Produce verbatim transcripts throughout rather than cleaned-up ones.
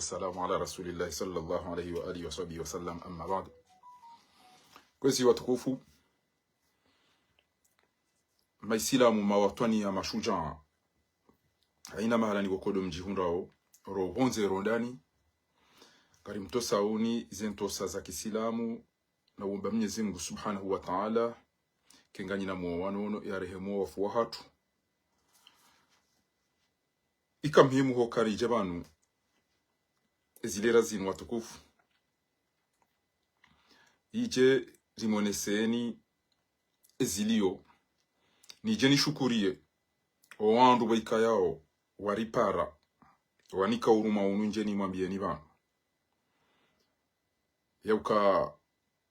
والسلام على رسول الله صلى الله عليه وآله وصحبه وسلم، أما بعد. Kwezi watukufu, maisilamu, mawatwani ya mashujaa, haina mahala nikokodo mdjihundrao, ro pvondze ro ndani, ngarimtosaoni ze ntosa za kisilamu, na womba Mnyezi Mungu Subhanahu wa Ta'ala, kenganyi na mwo wanono, yarehemu wafu wahatru. Ika muhimu ho karidje pvanu, ezilera zinu watukufu, idje rimoneseni eziliyo, nidje nishukuriye owandru pvo ikayao waripara, wanika uruma unu ndje nimwambiyeni pvanu. Yauka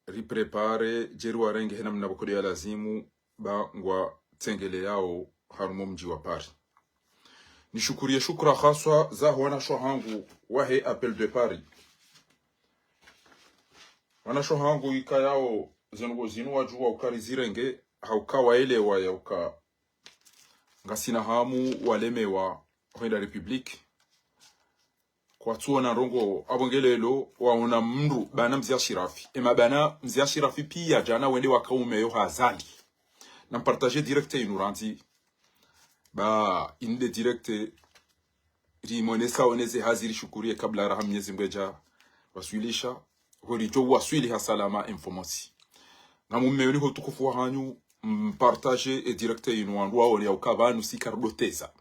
riprépare, djeri warenge hena mna pvokodo ya lazimu, ba ngwatsengeleyao harumwa mdji wa Paris. Nishukuriye shukura haswa zaho wanasho hangu wahe Appel de Paris. Wanasho hangu ikayao ze ndrongoo zinu wadjuwa uka rizirenge, hauka waelewa yauka ngasina hamu walemewa hwenda République. Kwatsuona ndrongoo, apvo nge leo waona mndru bana Mze Ashirafi. Ema bana Mze Ashirafi piya djana wende wakaumeya ho Azali. Nampartage direct inu randzi. Ba inde direct rimonesa oneze hazi rishukuriye kabla raha Mnyezi Mungu yadja waswilisha, hori djo waswili ha salama mfomosi. Ngamumeoni ho utukufu wahanyu, mpartage e direct inu wandru waone yauka pvanu si karidoteza.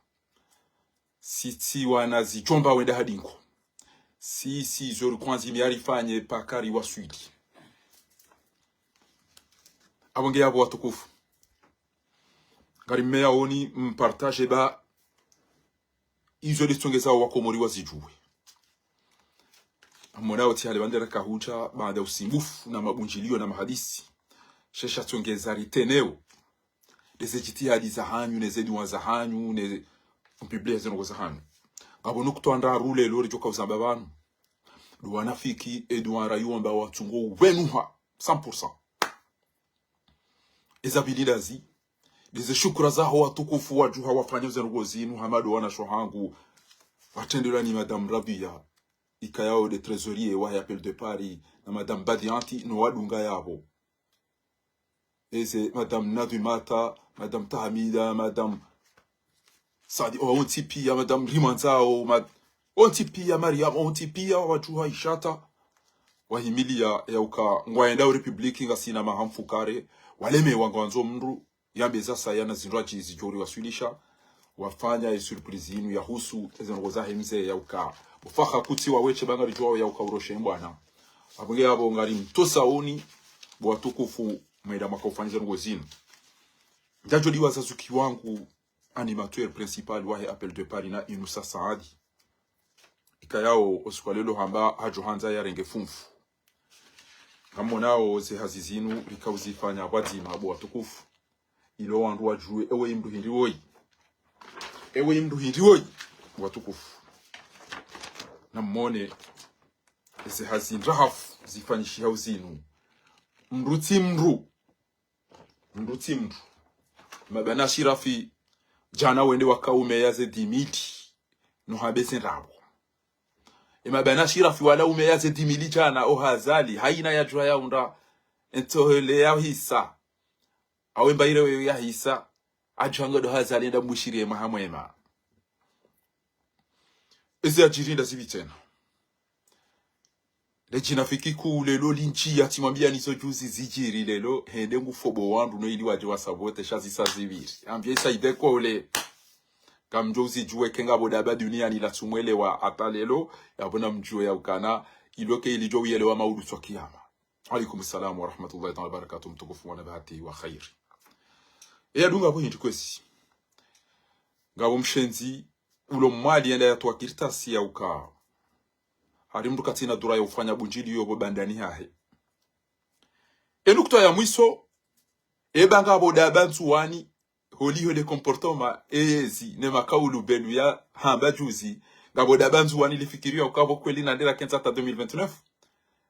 Si tsi wana zidjomba wenda hadingo. Si, si zo rikwandzi miyarifanye paka riwaswili. Apvo nge yapvo watukufu, ngarimeyaoni mpartage ba izo ndetsongezao wakomori wazidjuwe. Amonao tsi hale bandera kahudja baanda usumbufu na mabundjiliyo na mahadisi. Shesha tsongeza riteneo ndeze djitihadi zahanyu, neze duwa zahanyu, ne mpibliya ze ndrongoo zahanyu. Ngapvo nukutwa ndraru leo ridjoka uzamba pvanu. Duwa nafiki, e duwa rayuomba watsungo wenuha, cent pour cent. Eza pvili ndazi, ndeze shukura zaho watukufu wadjuha wafanya ze ndrongoo zinu, hama ndo wanasho hangu, watrendelwa ni Madame Rabia, ikayao nde trésorier wahe Appel de Paris, na Madame Badianti, no wadunga yapvo. Eze Madame Nadhimata, Madame Tahamida, Madame Sadi, o, ontsi piya, Madame Rimanzao, ma-, ontsi piya, Mariam, ontsi piya, wadjuha Ishata. Wahimiliya yauka ngwayendao République ngasina maha mfukare, walemewa ngwandzo mndru yambe zasaya na zindru adji zidjo riwaswilisha, wafanya e surprise inu yahusu eze ndrongoo zahe mze yauka. Bo faha kutsi waweshe ba ngaridjuwao yauka uroshe mbwana. Apvo nge yapvo ngarimtosaoni, bo watukufu, mwenda mwaka ufanya ze ndrongoo zinu. Ndjadjo diwaza zuki wangu, animateur principal wahe Appel de Paris na Inoussa Saadi. Ikayao usiku wa leo hamba hadjo handza yarenge funvu. Ngamonao ze hazi zinu rika uzifanya pvwadzima bo watukufu. Ilo wandru wadjuwe, ewe mndru hindri woyi. Ewe mndru hindri woyi, watukufu. Namone, ze hazi ndrahafu zifanyishihao zinu. Mndru tsi mndru. Mndru tsi mndru. Ema bana Ashirafi, djana wende wakaumeya ze dix mille, no hambe ze ndrabo. Ema bana Ashirafi wala umeya ze dix mille djana, o Azali, haina yadjuha yaunda, entsohele yahisa. Awe mba ile wewe yahisa, adjuha nga ndo Azali enda mbushiriye mwaha mwema. Ezi yadjiri ndazipvi tsena. Le djinafiki kuu leo lindjiya tsimwambiya nizo djuzi zidjiri leo, hende ngufobo wandru no ili wadje wasabote sha zisa zipviri. Ambiye Saïd Kole. Kamdjo uzidjuwe ke ngapvo daba duniani la tsumwelewa hata leo, yapvo namdjuwe yaukana, ilo ke ilidjo uyelewa maudu tswa kiyama. Alaikum salam wa rahmatullahi ta'ala wa barakatuh, mtukufu mwana bahati wa khairi. Eya dunga pvo hindri kwezi. Ngapvo mshenzi, ulo mwali yenda yatowa kartasi yauka hari mndru katsina dura ya ufanya bundjiliyo pvo bandani hahe. E nukutwa ya mwiso, eba ngapvo daba Ndzuwani, holiho le comportement, eyezi, ne makaulu Belu yahamba djuzi, ngapvo daba Ndzuwani lifikiriyo uka pvo kweli na ndela kendza hata deux mille vingt-neuf.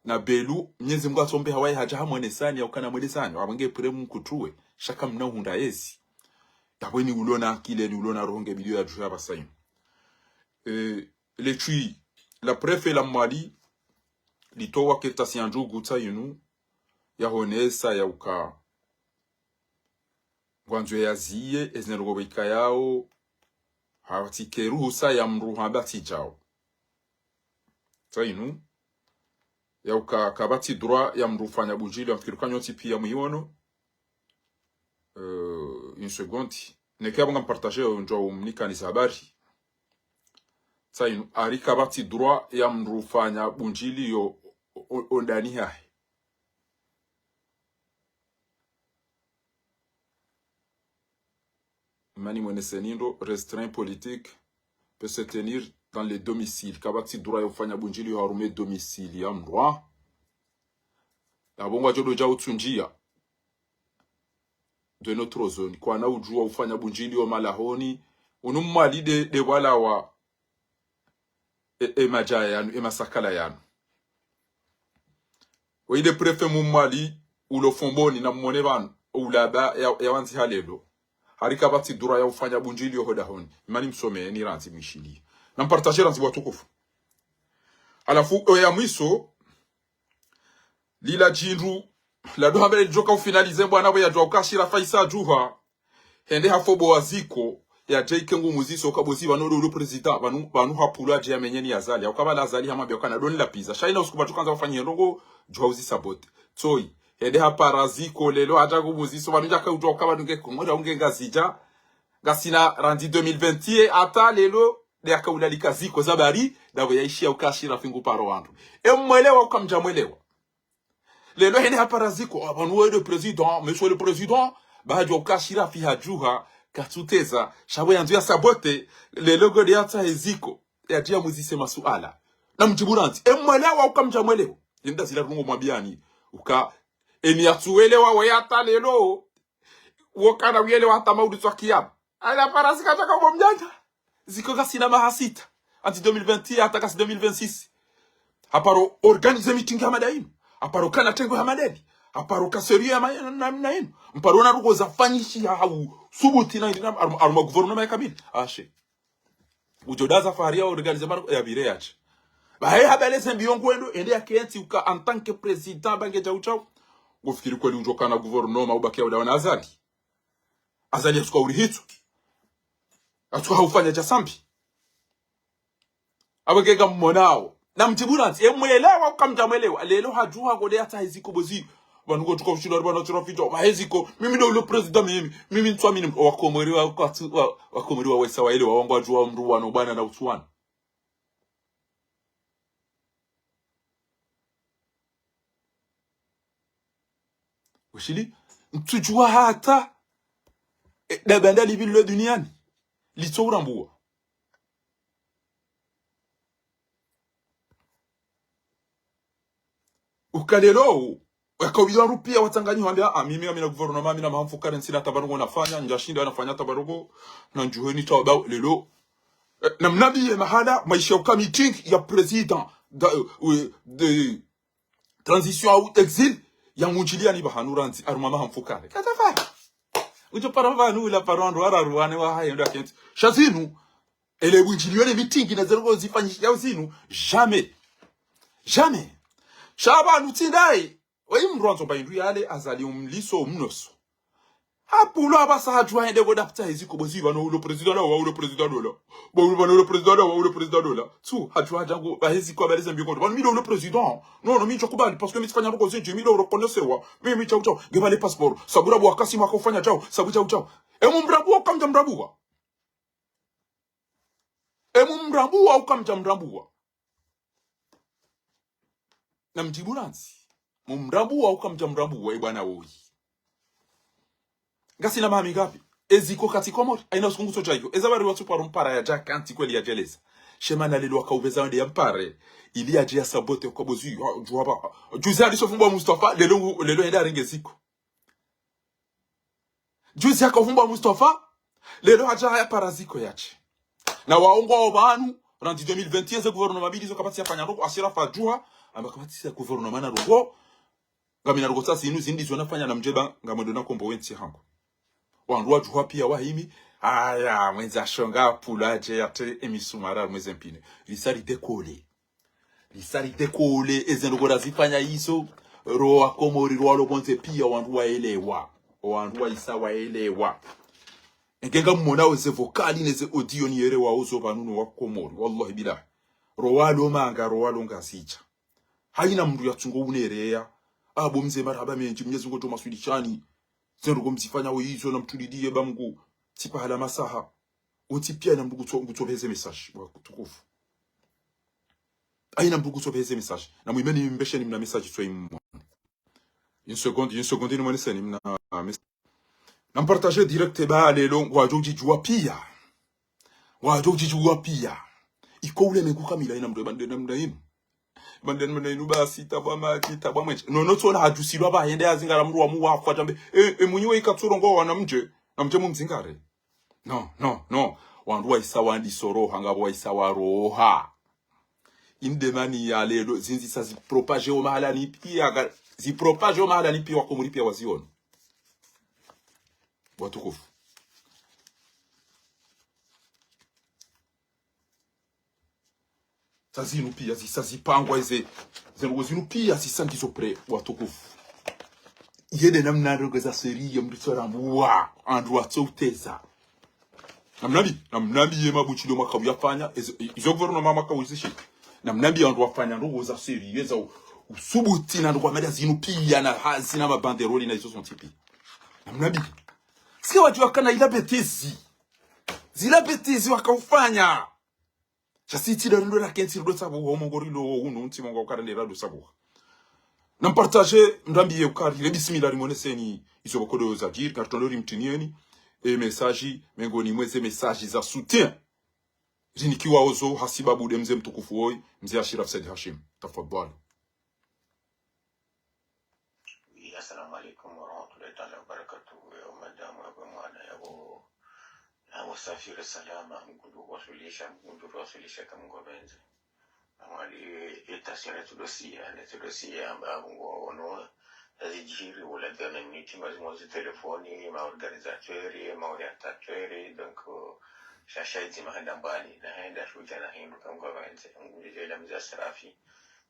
Na Belu, Mnyezi Mungu atsombe hawaye hadja hamwenesani, yaukana mwenesanyo, apvo nge pure mkutruwe, sha kamna uhundra yezi. Yapvo ni ulo na akili, ni ulo na roho nge bidiyo yadjuha pvasa inu. Eh, le tswi, la préfet la Mwali litowa kartasi ya ndjugu tsayinu, yahonesa yauka ngwandzo yaziye ezina ndrongoo pvo ikayao, hatsike ruhusa ya mndru hamba tsi djao. Tsayinu, yauka kapvatsi droit ya mndru ufanya bundjili, ngamfikiri uka nyontsi pia mwiwono. Euh, une seconde. Neke apvo ngam partager yo ndjo umnikani za habari. Tsayinu, hari kapvatsi droit ya mndru ufanya bundjili yo o, o, o ndani hahe. Mani mwene senindo, restreint politique peut se tenir dans les domiciles. Kapvatsi droit ya ufanya bundjili yo harumwa e domicile ya mndru. Apvo ngwadjo dodja utsundjia de notre zone. Kwana udjuwa ufanya bundjili yo malahoni. Unu Mwali de, de walawa e, e madjaya yanu, e masakala yanu. Oyi de préfet mu Mwali, ulo Fomboni na mwone pvanu, oulaba ya, ya wandzi halelo. Hari kapvatsi droit ya ufanya bundjili yo hodahoni. Mani msome, ni randzi mwishili. Na mpartager randzi watukufu. Halafu, oya mwiso, lila djindru, la doha mbele lidjoka ufinalize mbwana pvo yadjuwa uka Ashirafi Isa Djuha. Hende hafobowa Ziko, yadje ike ngu muziso uka pvo Ziko pvanu ndo ulo président, pvanu, pvanu hapvulwa yadje yamenye ni Azali. Hauka pvala Azali hamwambia uka na doni la pizza. Sha ina usiku pvatsu kandza wafanye ndrongoo, djuha uzi saboter. Tsoyi. Hende hapara Ziko lelo, hadja ngu muziso, pvanu ndjaka udjuwa uka pvanu nge Komori, au nge Ngazidja. Ngasina randzi deux mille vingt, hata lelo, de yaka ulalika Ziko za bari, ndapvo yaishiya uka Ashirafi ngu paro wandru. E mwelewa uka mdja mwelewa. Lelo hende hapara Ziko, ah, pvanu we le président, monsieur le président, ba hadjuwa uka Ashirafi hadjuha, katsuteza, sha pvo yandzo ya saboter, lelo ngode yatsahe Ziko, yadje ya muzise masuala. Na mdjibu randzi, e mwelewa uka mdja mwelewa. Yenda zila ndrongoo mwambiani, uka, eni yatsuwelewa we hata lelo, wo kana uyelewa hata maudu tswa kiyama. Ala para Ziko tsaka ubo mdjandja. Ziko ngasina maha sita. Anti deux mille vingt hata ngasi deux mille vingt-six. Haparo organiser meeting hama nda inu. Haparo kana tengwe hama ndeli. Haparo ka sérieux hama na, na, na inu. Mparo na ndrongoo zafanyishiha hau subuti na inu, harumwa, harumwa gouvernement ya Kabila. Ashe. Udjo daza fahari ya organiser maro ya pvire yatsi. Bahe habaleze mbiyo ngwendo, ende yakentsi uka en tant que président bange djau djau. Ngufikiri kweli udjo kana gouvernement ubaki ya udawa na Azali. Azali yatsuka uri hitsu. Yatsuka haufanya dja sambi. Apvo keka mmonao. Na mdjibu randzi, e mwelewa uka mdja mwelewa. Lelo hadjuha ngode yatsahe Ziko pvo Ziko. Pvanu ngo tuka ushilo, pvanu tuka fidjo. Pvahe Ziko, mimi ndo ulo président mimi. Mimi ntswamini, wa Komori wa, wa, wa Komori wa wesa wa ile wa wangu wadjuwa mndru wano bwana na utsuwana. Weshili, ntsudjuwa hata, e, ndapvi ndali pvilo duniani. Litso urambuwa. Uka lelo, wakawila rupia watsanganyi wambia, ah, mimi, mimi na gouvernement, mimi na maha mfukare ntsina hata ndrongoo nafanya, ndjashinda nafanya hata ndrongoo, na ndjuheni tawaba lelo. Eh, na mnambiye mahala, maisha uka meeting ya président, da, eh, de transition au exil, ya mundjiliani pvahanu randzi, harumwa maha mfukare. Katafari. Udjo para pvanu ula paro wandru wararu wane wa haye ndo yakentsi. Sha zinu, ele bundjiliyo ne meeting na ze ndrongoo zifanyishiha zinu, jamais. Jamais. Sha pvanu tsi ndaye, oyi mndru wandzo mba hindru yale, Azali umliso, umnoso. Hapvulwa apvasa hadjuha hende pvo dapta he Ziko pvo Ziko pvanu ulo président la, wa ulo président dola. Pvo pvanu ulo président la, wa ulo président dola. Tsu, hadjuha hadja ngu, pvahe Ziko habaleze mbiyo ngwendo. Pvanu mi ndo ulo président. Non, non, mi ntsukubali, parce que mi tsifanya ndrongoo zindji, mi ndo ulo konesewa. Mi, mi djau djau. Nge pvale passeport. Sabu rabu wakasi mwaka ufanya djau, sabu djau djau. E mumrambuwa uka mdja mrambuwa. E mumrambuwa uka mdja mrambuwa. Na mdjibu randzi. Mumrambuwa uka mdja mrambuwa, e bwana woyi. Ngasina maha mingapvi? E Ziko katsi Komori. Haina usiku ngutsodja iyo. Eza bari watsuparo mpara yadja kantsi kweli yadjeleza. Shema na lelo wakauveza wende ya mpare. Ili yadje ya saboter uka pvo Ziko, wa, djuwa pva. Juzi haliso fumbwa Mustafa, lelo ngu, lelo hende harenge Ziko. Juzi haka ufumbwa Mustafa, lelo hadja haya para Ziko yatsi. Na waongowa wo pvanu, randzi deux mille vingt et un ze gouvernement mbili zo kapvatsi yafanya ndrongoo, Ashirafi hadjuha, amba kapvatsi ya gouvernement na ndrongoo, ngamina ndrongoo tsasi inu zindji zo nafanya na mdjeba, ngamwendo na kombo wentsi hangu. Wandru wadjuha pia wahimi, aya, mwendza shonga, pvula yadje, yatre, emisumari, mweze mpine. Lisa li décoller. Lisa lidécollé, eze ndrongoo razifanya izo, ro wakomori, ro walo pvondze piya, wandru waelewa. Wandru wahisa waelewa. Enge ngamwonao eze vocal neze audio niyerewao zo pvanu no wakomori. Wallahi billahi. Ro walo manga, ro walo Ngazidja. Hayina mndru yatsungo unereya. Abo mze, marahaba mendji, Mnyezi Mngu ngudjo maswilishani. Ze ndrongoo mzifanyao izo namtulilie ba Mngu. Tsi pahala masaha. Wontsi piya hayina mndru ngutso, ngutso pveze message. Watukufu. Hayina mndru ngutso pveze message. Na mwimeni mbesheni mna message tso imwa. Une seconde, une seconde, nimwoneseni mna message. Nampartage direct ba leo, ngwadjo udjidjuwa piya. Ngwadjo udjidjuwa piya. Iko ule mengu kamila hayina mndru, bande namna inu. Bande namna inu basi, tabwa madji, tabwa mwenje. No, no, tsona hadjusilwa ba, yende hazingara mndru wa muwafu, atambe, e, e, mwinyi we ikatsurongowa namdje, namdje mumzingare. No, no, no. Wandru wahisa wandisa oroha, ngapvo wahisa waroha. Inde mani ya leo, zindji sa zipropagé o mahalani piya, ga-, zipropagé o mahalani piya, wakomori piya wazione. Watukufu. Sa zinu piya, zisa zipangwa eze, ze ndrongoo zinu piya, zisa ngizo prêt, watukufu. Yende namna ndrongoo za sérieux, mndru tsorambuwa, wandru watso uteza. Namnambi, namnambi ye mabuchilo makao yafanya, izo, izo gouvernement makao zishi. Namnambi wandru wafanya ndrongoo za sérieux, za u-, usubuti na ndrongoo mada zinu piya na hazi na mabanderole na izo zontsi piya. Namnambi. Sike wadjuwa kana ila bêtise. Zila bêtise wakaufanya. Sha si tsi ndo rindo rakentsi rido sabuha, o mongo rilo unu, ntsi mongo ukara nde rado sabuha. Nampartage, mrambiye ukari, le bismillah, rimwoneseni izo bokodo zadjiri, karitondo rimtinieni, e message, mengoni mweze message za soutien. Zinikiwa ozo, hasibabu nde mze mtukufu woyi, mze Ashraf Said Hashim. Tafadhali. Oui, assalamu alaikum warahmatullahi taala wabarakatuh. Yo madame, yo mwana, yo, yo safiri salama, Mngu ngudjo waswilisha, Mngu ngudjo waswilisha ka Mngu apvendze. Amwali, ita sera tudosiya, ne tudosiya, amba Mngu ono, yazidjiri, wala dana miti, mazi mwazi telefoni, ma organisateur, ma orientateur, donc, euh, shasha idzi mahanda mbali, na henda shudja na hindu ka Mngu apvendze, Mngu ngudjo ila mze Asrafi.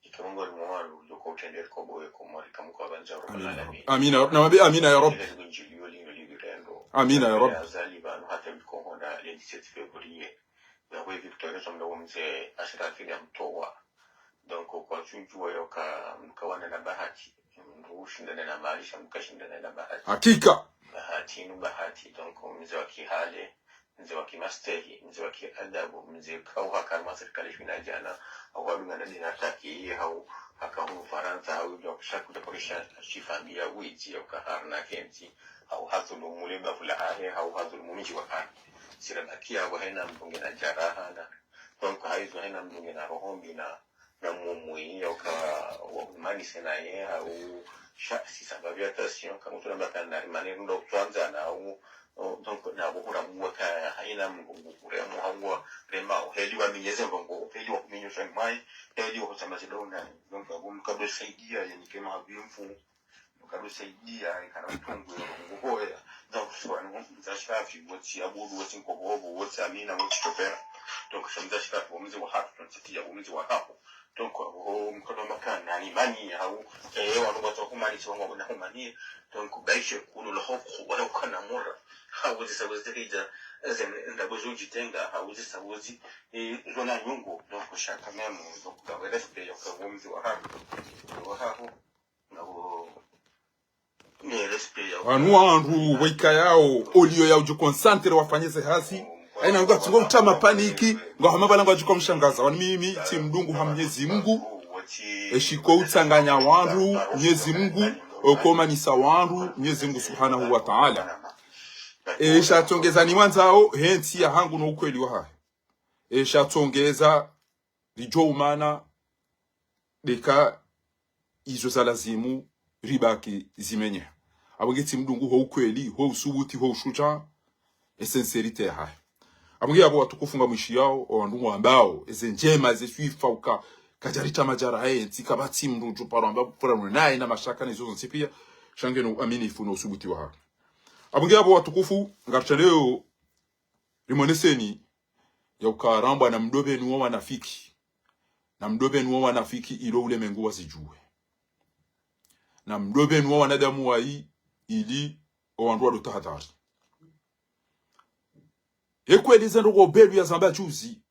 Ike Mngu ali mwalo, djoko utendere kobo ye Komori ka Mngu apvendze, ya Rabbal Alamin. Amina. Namwambe amina ya Rabb. Ile ngunjiliyo lino libirendo. Amina ya Rabb. Azali pvanu hata mikohonda le dix-sept février. Yawe victoire zo mda wo mze Ashraf ya mtowa. Donc, kwatsudjuwa yoka mkawana na bahati. Mndru ushindana na mali, sha mkashindana na bahati. Hakika. Bahati inu bahati. Donc, mze wa kihale. Mze wa kimastehi, mze wa kiadabu, mze kauha karma sirikali shina djana, au wadunga na dina taki, hau haka hunu Farantsa, hau djwa kushaku dja parisha shifamiya widzi, ya ukahari na kentsi, hau hadhulumu le bavu lahahe, hau hadhulumu mdji wahahe. Sira bakia wa hena mndru nge na jaraha na, donc haizo hena mndru nge na roho mbi na na mumwi, yauka wahumanise naye, hau sha, si sababu ya tension, kamutu na mbaka nari mane rundo kutwandzana, hau, o, donc, na buhura muwa ka haina mngu kuremu, hau wa rema, heli wa minyeze mbongo, heli wa kuminyo shani mai, heli wa kutsama zidona, donc, abu mkado saidia, yani kema habimfu, mkado saidia, ikana mtungu, ya Mngu hoya, donc, so, anu, mze Ashraf, wotsi Abudu, wotsi Nkobobo, wotsi Amina, wotsi Chopera, donc, sha mze Ashraf, wo mze wa hatu, donc, tia, wo mze wa hako, donc, o, mkado makana, ni mani, hau, eh, wanu watu wa humani, si wangu wa humani, donc, baishe kulu la hoku, wala ukana mura, hau, zisa, wazirija, eze, nda bozo jitenga, hau, zisa, wazi, eh, zona nyungu, donc, shaka memu, donc, gawe respect, yoka, wo mze wa hako, wa hako, na wo, ne respect, yoka. Wanu wandru, waikayao, oliyo ya ujo concentré wafanye ze hazi, haina ngwa tsungo utama paniki, ngwa hama bala ngwa juka mshangaza. Wani mimi, tsi mdungu ha Mnyezi Mngu. Eshiko utsanganya wandru, Mnyezi Mngu. Okomanisa wandru, Mnyezi Mngu Subhanahu wa Ta'ala. Esha tsongeza ni wandzao, hentsi ya hangu no ukweli wa hahe. Esha tsongeza, rijo umana, deka izo za lazimu ribaki zimenye. Abonge tsi mdungu ho ukweli, ho usubuti, ho ushujaa, e sincérité yahahe. Abonge abo watukufu ngamwishiyao, o wandru ngwambao, eze ndjema, eze swifa uka, kajarita majara haye, ntsi kapvatsi mndru ujo paro amba, pura mwe naye na mashaka na izo zontsi pia, sha nge no uaminifu no usubuti wahahe. Abonge abo watukufu, ngaritsha leo, rimwoneseni, ya ukarambwa na mdru pvenu wa wanafiki. Na mdopveni wo wanafiki ili o ulemengu wazidjuwe. Na mdopveni wo wanadamu wayi ili o wandru wado tahadhari. Ye kweli ze ndrongoo Belu yazamba juzi.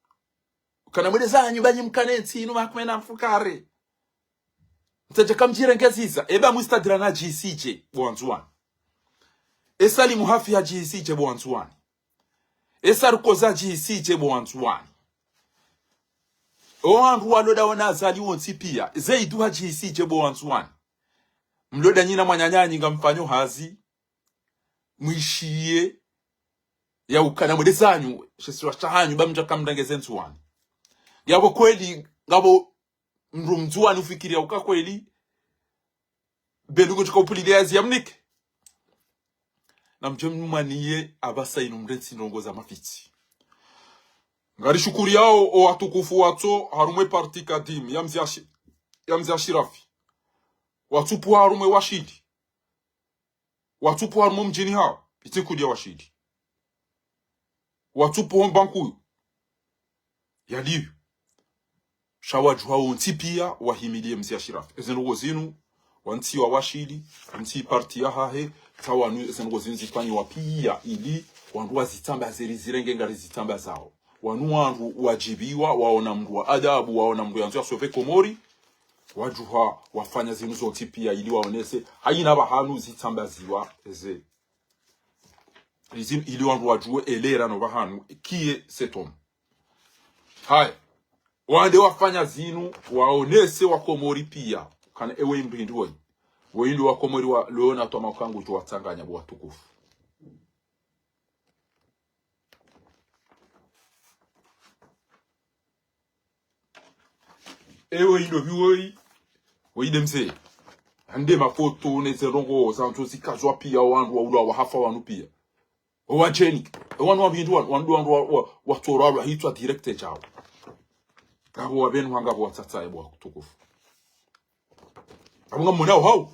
Ukana mweleza nyi ba nyi mkane ntsi inu makumena mfukare. Mtsadja kamdjirengeziza. Eba mwistadila na G C J bo Wandzuwani. E Salim Hafi ha G C J bo Wandzuwani. E Sarkozy ha G C J bo Wandzuwani. O wandru waloda wana Azali wontsi piya. Ze idu ha G C J bo Wandzuwani. Mloda nyi na mwananyanyu ngamfanyo hazi. Mwishiye. Ya ukana mweleza nyi. She isiwa shahanyu ba mdja kamrengeze Ndzuwani. Yapvo kweli ngapvo mndru Mndzuwani ufikiri ya uka kweli. Belu ngudjo ka upvulile yazi yamnike. Na mdje mwaniye apvasa inu mrentsi ndrongoo za mafitsi. Ngarishukuriyao o watukufu watso harumwa e parti Kadim, ya mze Ashi-, ya mze Ashirafi. Watsupvuha harumwa e Washili. Watsupvuha harumwa o mdjini hawo, itsi nkuliya Washili. Watsupvuha ho mbankuyu. Yaliyo. Sha wadjuha wontsi piya wahimiliye mze Ashirafi. Eze ndrongoo zinu, wantsi wa Washili, wantsi parti yahahe, tsa wanu eze ndrongoo zinu zifanyiwa piya, ili wandru wazitsambaze ili zirenge ngarizitsambazao. Wanu wandru wadjibiwa, waona mndru wa adabu, waona mndru yandzo ya sauver Komori, wadjuha wafanya zinu zontsi piya, ili waonese, hayina pvahanu zitsambaziwa, eze. Ili, ili wandru wadjuwe elera no pvahanu, qui est cet homme. Haya. Wande wafanya zinu, waonese Wakomori piya. Kana ewe mndru hindri woyi. Woyi ndo Wakomori wa leo na twama uka ngudjo watsanganya bo watukufu. Ewe indo viwoyi, woyi nde mze. Ande mafoto, ne ze ndrongoo, zandzo zikazwa piya, wandru waulwa wahafa wanu piya. O wadjeni. E wanu wapvindru wanu, wanu ndo wandru wa, wa, watsorwa lwa hitswa direct djawo. Ngapvo wapvenu hanga pvo watsatsaye bo watukufu. Apvo ngamwonao hawu.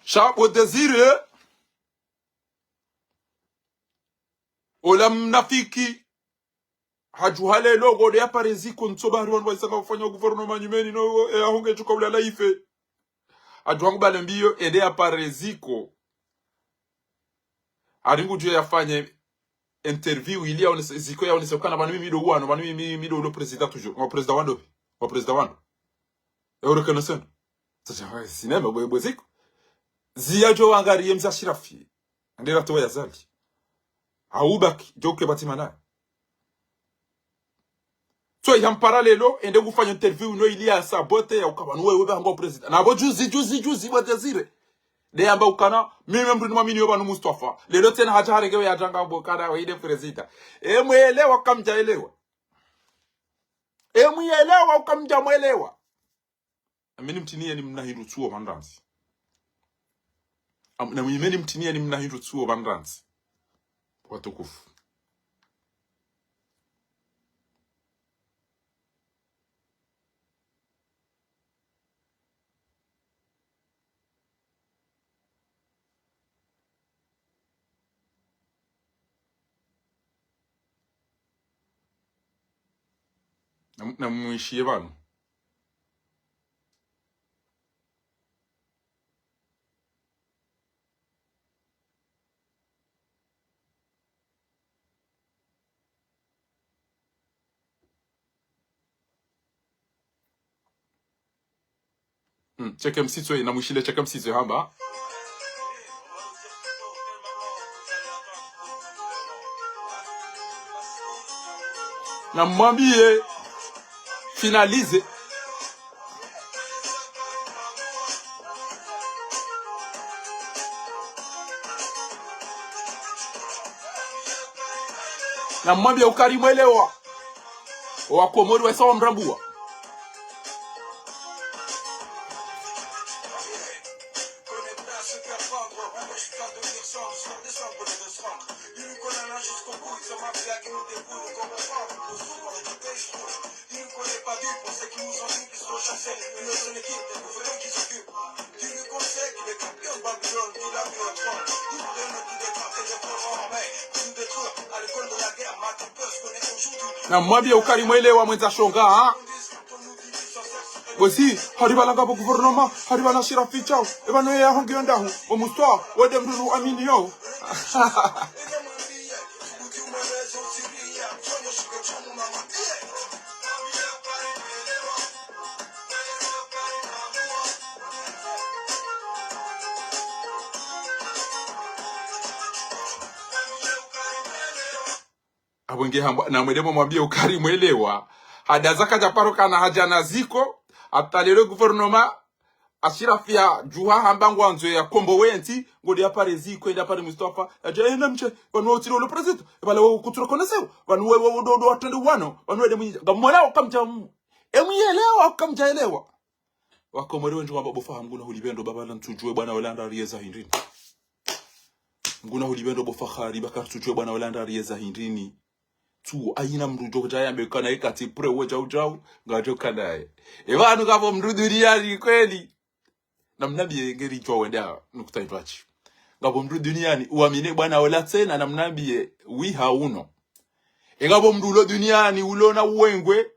Sha bo Désiré. Ola mnafiki. Hadjuha leo, ngode ya pareziko, ntso bahari wanu waisa nga ufanya gouvernement nyumeni, no, e, ahunge chuka ulala ife. Hadjuha ngubale mbiyo, ende ya pareziko. Hari ngudjo yafanye interview ili yaonese, ziko yaonese ukana pvanu mimi ndo wanu, pvanu mimi, mimi ndo ulo président toujours. Ngo président wando, ngo président wando. E uro keno sendo. Sasa, sinema, bwe, bwe ziko. Ziya djo wangariye mze Ashirafi. Ndera towa ya Azali. Aubaki, djo ke batima naye. So, yampara leo, ende ngufanya interview no ili ya sabote ya uka pvanu wewe pvahanu ngo président. Na pvo juzi, juzi, juzi, bo Désiré. Nde yamba ukana, mimi mndru nimwaminiyo pvanu Mustafa. Leo tsena hadja harenge we yadjanga pvo kana we inde président. E mwelewa kamdja elewa. E mwelewa uka mdja mwelewa. Amini mtiniye ni mna hindru tsuo pvandrantsi. Am-, na mwimeni mtiniye ni mna hindru tsuo pvandrantsi. Watukufu. Na, na mwishiye pvanu. Hmm, cheke msitso, na mwishile cheke msitso hamba. Na mwambiye finaliser. Na mwambiye ukari mwelewa. Wakomori waisa wamrambua. Namwambiye ukaya mwelewa mwendza shonga, ha? Wezi, hari pvala ngapvo gouvernement, hari pvala shirafi shawo. Epvanu yeye hahongeya ndahu, o Mustafa, wende mdru aminiyo. Apvo nge hambwa, namwende mwamwambiye ukaya mwelewa. Hadaza kadja paro kana hadja na ziko, hata leo gouvernement, ashirafi yadjuha hamba ngwandzo yakombowe entsi, ngodi yapare ziko, yende yapare Mustafa, yadje, eh, namshe, pvanu wo tsilo le président, pvala wo kutsuro konesewo, pvanu we, we, we, ndo, ndo, watrende wano, pvanu wende mwinyi, ngamwona wakamdja mu-, emwelewa, wakamdja elewa. Wakomori wendji wamba bo Faha, Mngu nahulipvendo baba, la ntsudjuwe bwana ola nda riyeza hindrini. Mngu nahulipvendo bo Faha, riba kartsudjuwe bwana ola nda riyeza hindrini. Tsu, hayina mndru djo djayambe kana yeka tsi prêt we djau djau, ngadjo kanaye. Epvanu ngapvo mndru duniyani kweli. Namnambiye ngeri djuwa wenda nukta idjwashi. Ngapvo mndru duniyani, uamine bwana ola tsena, namnambiye, wi hauno. E ngapvo mndru ulo duniyani, ulo na uwengwe,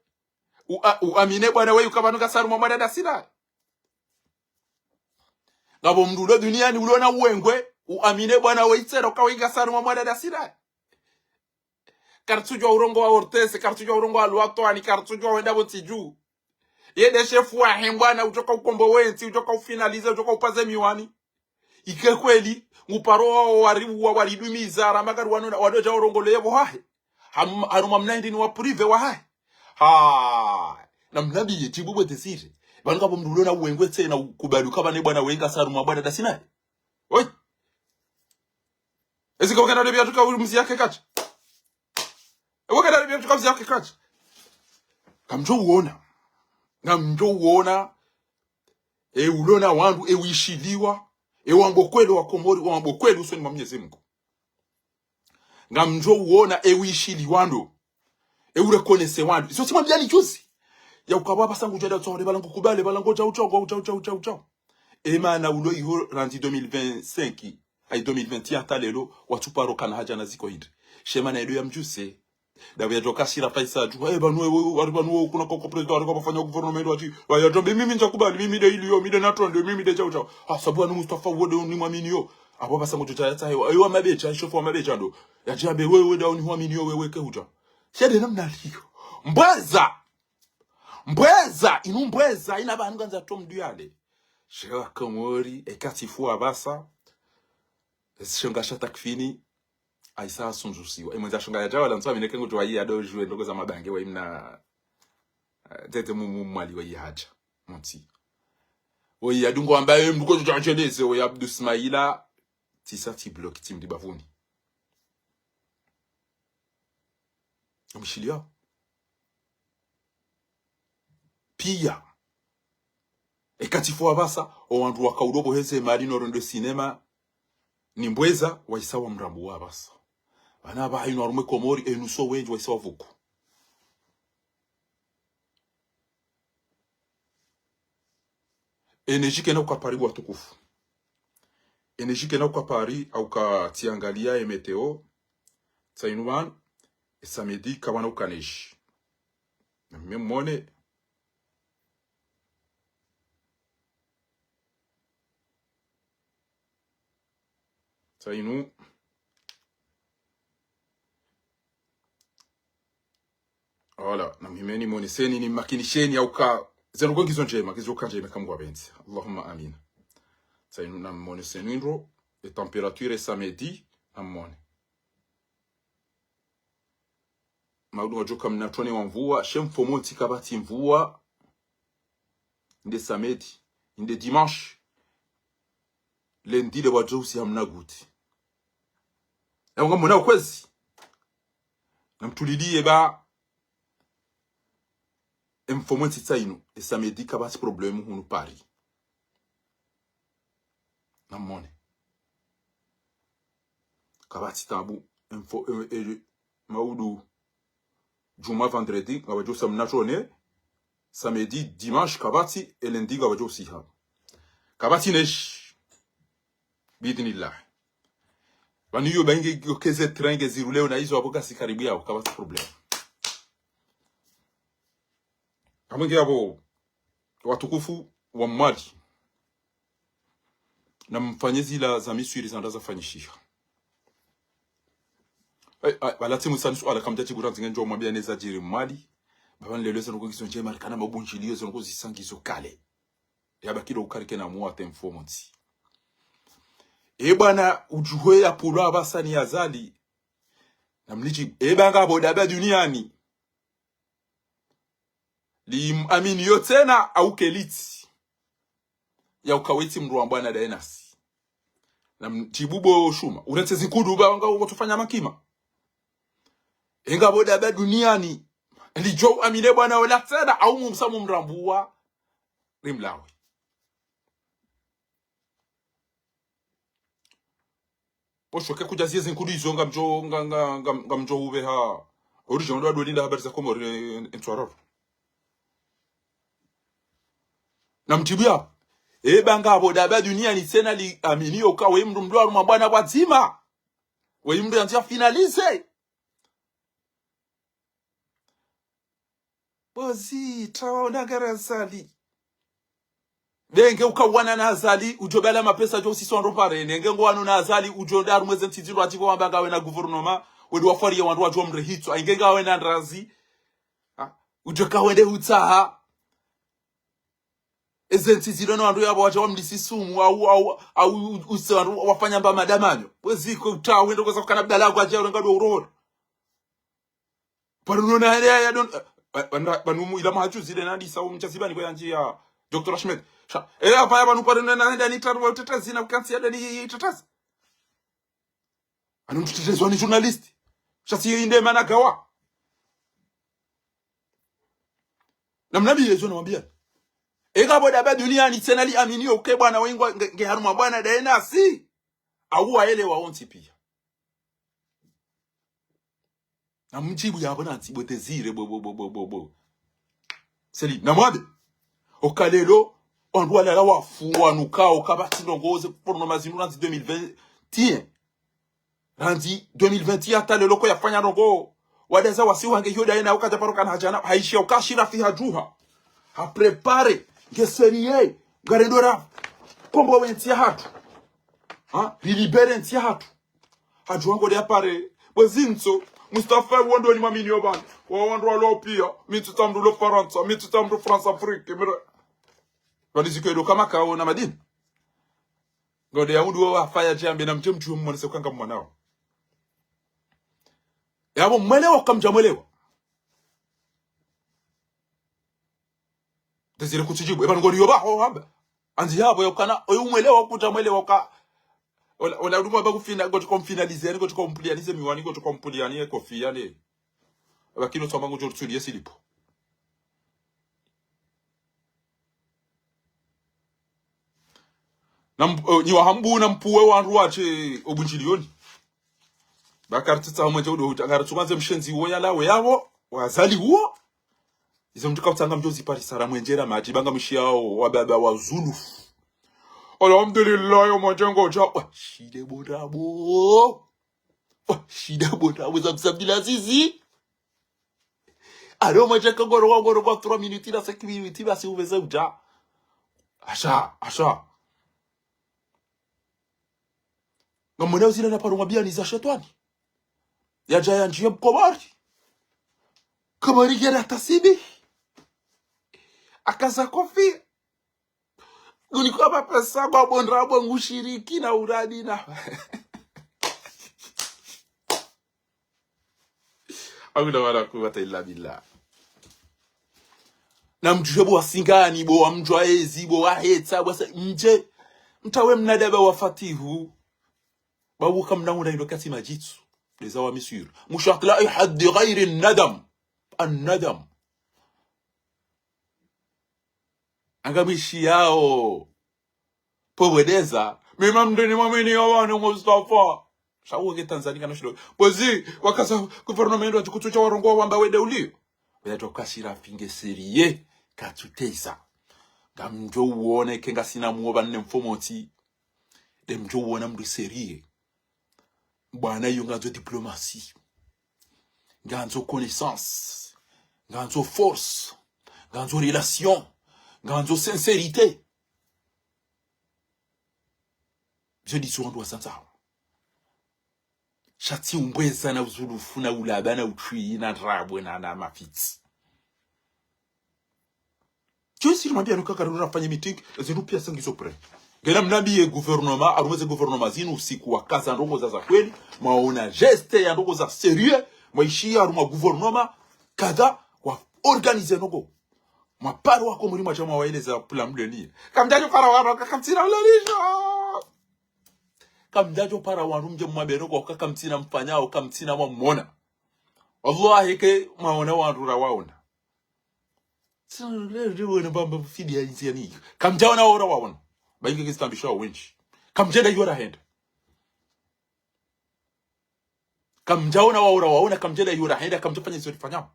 Ua-, uamine bwana weyi uka pvanu ngasi harumwa mwanadasi naye. Ngapvo mndru ulo duniyani ulo na uwengwe, uamine bwana weyi tsena uka weyi ngasi harumwa mwanadasi naye. Kartsudjuwa urongowa Hortense, kartsudjuwa urongowa Lwatwani, kartsudjuwa wenda pvo ntsi dju. Yeye nde shefu wahe mbwana, udjoka ukombowe ntsi, udjoka ufinalize, udjoka upaze miwani. Ike kweli, nguparo wawo wariuwa, waridumiza, ramba kari wano, wano dja urongole yepvo hahe. Ham-, harumwa mna hindrini wa privé wahahe. Ha, namnambiye, djibu bwe désiré. Pvanu ngapvo mndru ulo na uwengwe tsena ukubali uka pvanu bwana weyi ngasi harumwa mwanadasi naye. Oyi. Ezi ka wakana rebia tuka uri mzi yake kacha. E wakana rebia tuka mzi yake kacha. Ngamdjo uona. Ngamdjo uona. E ulo na wandru, e wishiliwa. E wambo kweli wakomori, wambo kweli usoni mwa Mwenyezi Mungu. Ngamdjo uona, e wishiliwa ndo. E ureconnaître wandru. Izo tsimwambiyani juzi. Ya ukaya pvasa ngudjo wenda tsore, pvala ngukubali, pvala ngodjau djau, djau, djau, djau, djau. E mana ulo iho randzi deux mille vingt-cinq, ayi deux mille vingt hata leo, watsuparo kana hadja na ziko hindri. She mana edo ya mdjuse. Dawe yadjoka shira faisa dju. Eh, pvanu we, we, wari pvanu we, kuna koko président, wari kwa wafanya gouvernement watsi. Wa yadjombe, mimi ndjakubali, mimi nde iliyo, mimi nde natronde, mimi nde djau djau. Ah, sabu anu Mustafa wode ni mwaminiyo. Apvo pvasa ngudjo djaya tsahe, ayo wa mabesha, shofu wa mabesha ndo. Yadjambe, we, we, da uni mwaminiyo, we, we, ke hudja. Shede namna liyo. Mbweza! Mbweza! Inu mbweza, ina pvanu ngandza tom duyale. Shewa Komori, e katifu wa pvasa. Shonga sha takfini. Ayisa asundzusiwa. Imwendza shonga yadja wala ntsu amine ke ngudjo wayi yado djuwe ndoko za mabange wayi mna, eh, tete mu, mu, mwali wayi hadja. Monti. Wayi yadungo ambaye mduko djadjeleze wayi Abdu Smaila. Tsisa tsi bloki tsi mdi bavuni. Amishiliya. Piya. E katifu wa pvasa, o wandru waka udo pvo heze mali no rendo sinema, ni mbweza, wayisa wa mrambu wa pvasa. Pvana pvaha inu harumwa e Komori, enu so wendji, wayisa wa vuku. Enedji kena uka Paris watukufu. Enedji kena uka Paris, au ka tsiangaliya e météo, tsa inu pvanu, e samedi, kapvana uka neige. Na mimi mwone, tsa inu. Voilà, na mhimeni mwoneseni ni makinisheni ya uka, zenu kwa ngizo ndjema, ngizo uka ndjema kamwa benzi. Allahumma amin. Tsa inu na mwoneseni ndro, e température e samedi, na mwone. Maudu wadjoka mna tone wa mvua, she mfomontsi kapvatsi mvua, inde samedi, inde dimanche, lundi le wadjo usiha mna goutte. Ewa ngamwona ukwezi. Namtuliliye ba, e mfomontsi tsa inu, e samedi kapvatsi problème hunu Paris. Na mwone. Kapvatsi tabu, e mfo, e, e, maudu, djumwa vendredi, ngapvadjo usiha mna tone, samedi, dimanche, kapvatsi, e lundi, ngapvadjo usiha. Kapvatsi neige. Biidhnillah. Pvanu iyo pvainge yo keze trenge ziruleo na izo apvo kasi karibu yao, kapvatsi problème. Kamwenge apvo, watukufu wa Mwali. Namfanye zila za Miswiri zanda zafanyishiha. Eh, ah, pvala tsi musani suala kamdja tsi kura nzinge ndjo mwambia neza djiri Mwali. Pvapvanu leo zinu ko ngizo ndjema, kana mabundjiliyo zinu ko zisangizo kale. Yabakilo ukarike na muwa temfo montsi. E bwana udjuhe ya pulwa apvasa ni Azali. Namnidjibu, e banga pvo daba duniani. Li amini yo tsena au kelitsi. Ya ukawetsi mndru wa mbwana daenasi. Namdjibu bo Shuma. Uretse zinkudu ba wanga utsufanya makima. Enga pvo daba duniani. Lidjo amine bwana ola tsena au mumsa mumrambuwa. Rimlawe. Posho ke kudja ziye zinkudu izo ngamdjo, nga, nga, nga, ngamdjo hupveha. Origine ndo adweli nda habari za Komori, eh, ntwaroro. Namdjibu ya. E banga pvo daba duniani tsena li amini yo ka we mndru mndru harumwa bwana pvwadzima. We mndru yandzi ya finaliser. Bozi, trawa unangara Azali. Nenge ukawana na Azali, udjo bala mapesa djo siswa ndo pare. Nenge ngwano na Azali, udjo ndaru mweze ntsi zilo ativo wamba ngawe na gouvernement, wende wafariye wandru wadjo mrehitso. Ainge ngawe na ndrazi. Ha? Udjo kawende hutsaha. Eze ntsi zilo no wandru yapvo wadja wamlisi sumu, au, au, au, use wandru wafanya mba madamanyo. Wezi ko uta, wende kweza kukana bdala kwa djaro ngado uroro. Pvanu nona hende ya, ya don, eh, eh, pvanu, pvanu mu ila mahajuzi de nadi sa umcha zibani kwa yanji ya Doctor Ahmed. Sha, eh, apvaya pvanu pvanu nona hende ni taru wa utetezi na ukansi ya deni tetezi. Anu mtetezi wani journalist. Sha si inde mana gawa. Na mnabi yezo na mambia. Eka pvo daba duniani tsena li amini yo ke bwana wengwa nge, nge harumwa bwana daenasi. Au waelewa wontsi pia. Namdjibu yapvo nantsi bo Désiré bo, bo, bo, bo, bo, bo. Seli, namwambe. Oka lelo, wandru walala wafu, wanuka, oka pvatsi ndrongo, ze gouvernement zinu randzi deux mille vingt et un. Randzi deux mille vingt et un hata lelo ko yafanya ndrongo. Wadaza wasi wange yo daena, oka djaparo kana hadjana, haishia oka shira fi hadjuha. Ha préparer, nge sérieux, ngarendo ra. Kombo we ntsi ya hatru. Ha? Rilibere ntsi ya hatru. Hadjuha ngode apare. Bwe zintso. Mustafa wondo ni maminio bana. Wa wandru walo pia. Mi ntsi tsamdu lo Farantsa. Mi ntsi tsamdu France Afrique. Mira. Walizikwe do kama kawo na madini. Ngode ya mndru wa faya djambe na mdje mdjuwe mwanise ukanga mwanao. Yapvo mwelewa kamdja mwelewa. Désiré kutsidjibu. Eba ngori yoba ho hamba. Andzi yapvo yokana, oyu mwelewa kuta mwelewa ka. Ola, ola uduma ba kufina, ngoti komfinalize, ngoti komplianize miwani, ngoti kompliani ye kofia ne. Eba kino tsamba ngoti ortsuli ye silipo. Na mp-, eh, nyi wahambu na mpuwe wandru watshe obundjilioni. Ba kartsitsa hamwe dje udo huta, ngaritsukanze mshenzi uwo yalawe yapvo, wa Azali uwo. Izo mndru kautsanga mdjo ziparisa ra mwendjera madji, banga mshiao, wababa wa zulu. Alhamdulillah, yo mwenje ngodja, wa, shide bo ndrabo. Wa, shide bo ndrabo, za msabila zizi. Alo mwenje kangoro, wa ngoro, wa trois minutes, na cinq minutes, basi upveze udja. Asha, asha. Ngamwona uzina na paro mwabiani za shetwani. Yadja yandjiye mkomori. Komori yera tasibi. Akaza kofi. Nguniko mapesa bo ndrabo ngushiriki na uradi na. Hawla wala quwwata illa billah. Na mdjuwe bo wasingani, bo wamdjwa ezi, bo wahetsa, bo wasa, mdje. Mtawe mnadaba wa fatihu. Babu kamna unda ilo kati madjitsu. Leza wa miswiri. Mushakila ihaddi ghairi nadam. An nadam. Anga mishiyao. Pvo wedeza. Mima mndeni mwamini ya wanu Mustafa. Sha uwe nge Tanzania kana shilo. Pvwezi, wakaza gouvernement ndo atsi kutsu sha warongoa wamba wende ulio. Wenda tokashira finge sérieux. Katsuteza. Ngamdjo uone ke ngasina muo ba nne mfomotsi. De mdjo uona mndru sérieux. Bwana iyo ngandzo diplomatie. Ngandzo connaissance. Ngandzo force. Ngandzo relation. Ngandzo sincérité. Zo ndizo wandru wasandzao. Sha tsi umbweza na uzulufu na ulaba na utswi na ndrabo na, na mafitsi. Tsi siri mwambia nuka karura fanye meeting, zindru pia sangizo prêt. Ngena mnambiye gouvernement, harumwa ze gouvernement zinu usiku wakaza ndrongoo za za kweli, mwaona geste ya ndrongoo za sérieux, mwaishiya harumwa gouvernement, kadha, wa organiser ndrongoo. Mwaparo wako muri mwaja mwawaeleza plan mleniye. Kamdjajo para wandru, ka kamtsina mlelisho. Kamdjajo para wandru mdje mwambe ndrongoo, ka kamtsina mfanyao, kamtsina mwamona. Wallahi ke mwaona wandru rawaona. Sina leo, leo, wena bamba fidi ya inzi ya ni. Kamdjaona wao rawaona. Ba inge kizitambisho wendji. Kamdjenda iyo rahenda. Kamdjaona wao rawaona, kamdjenda iyo rahenda, kamdjafanya izo rifanyao.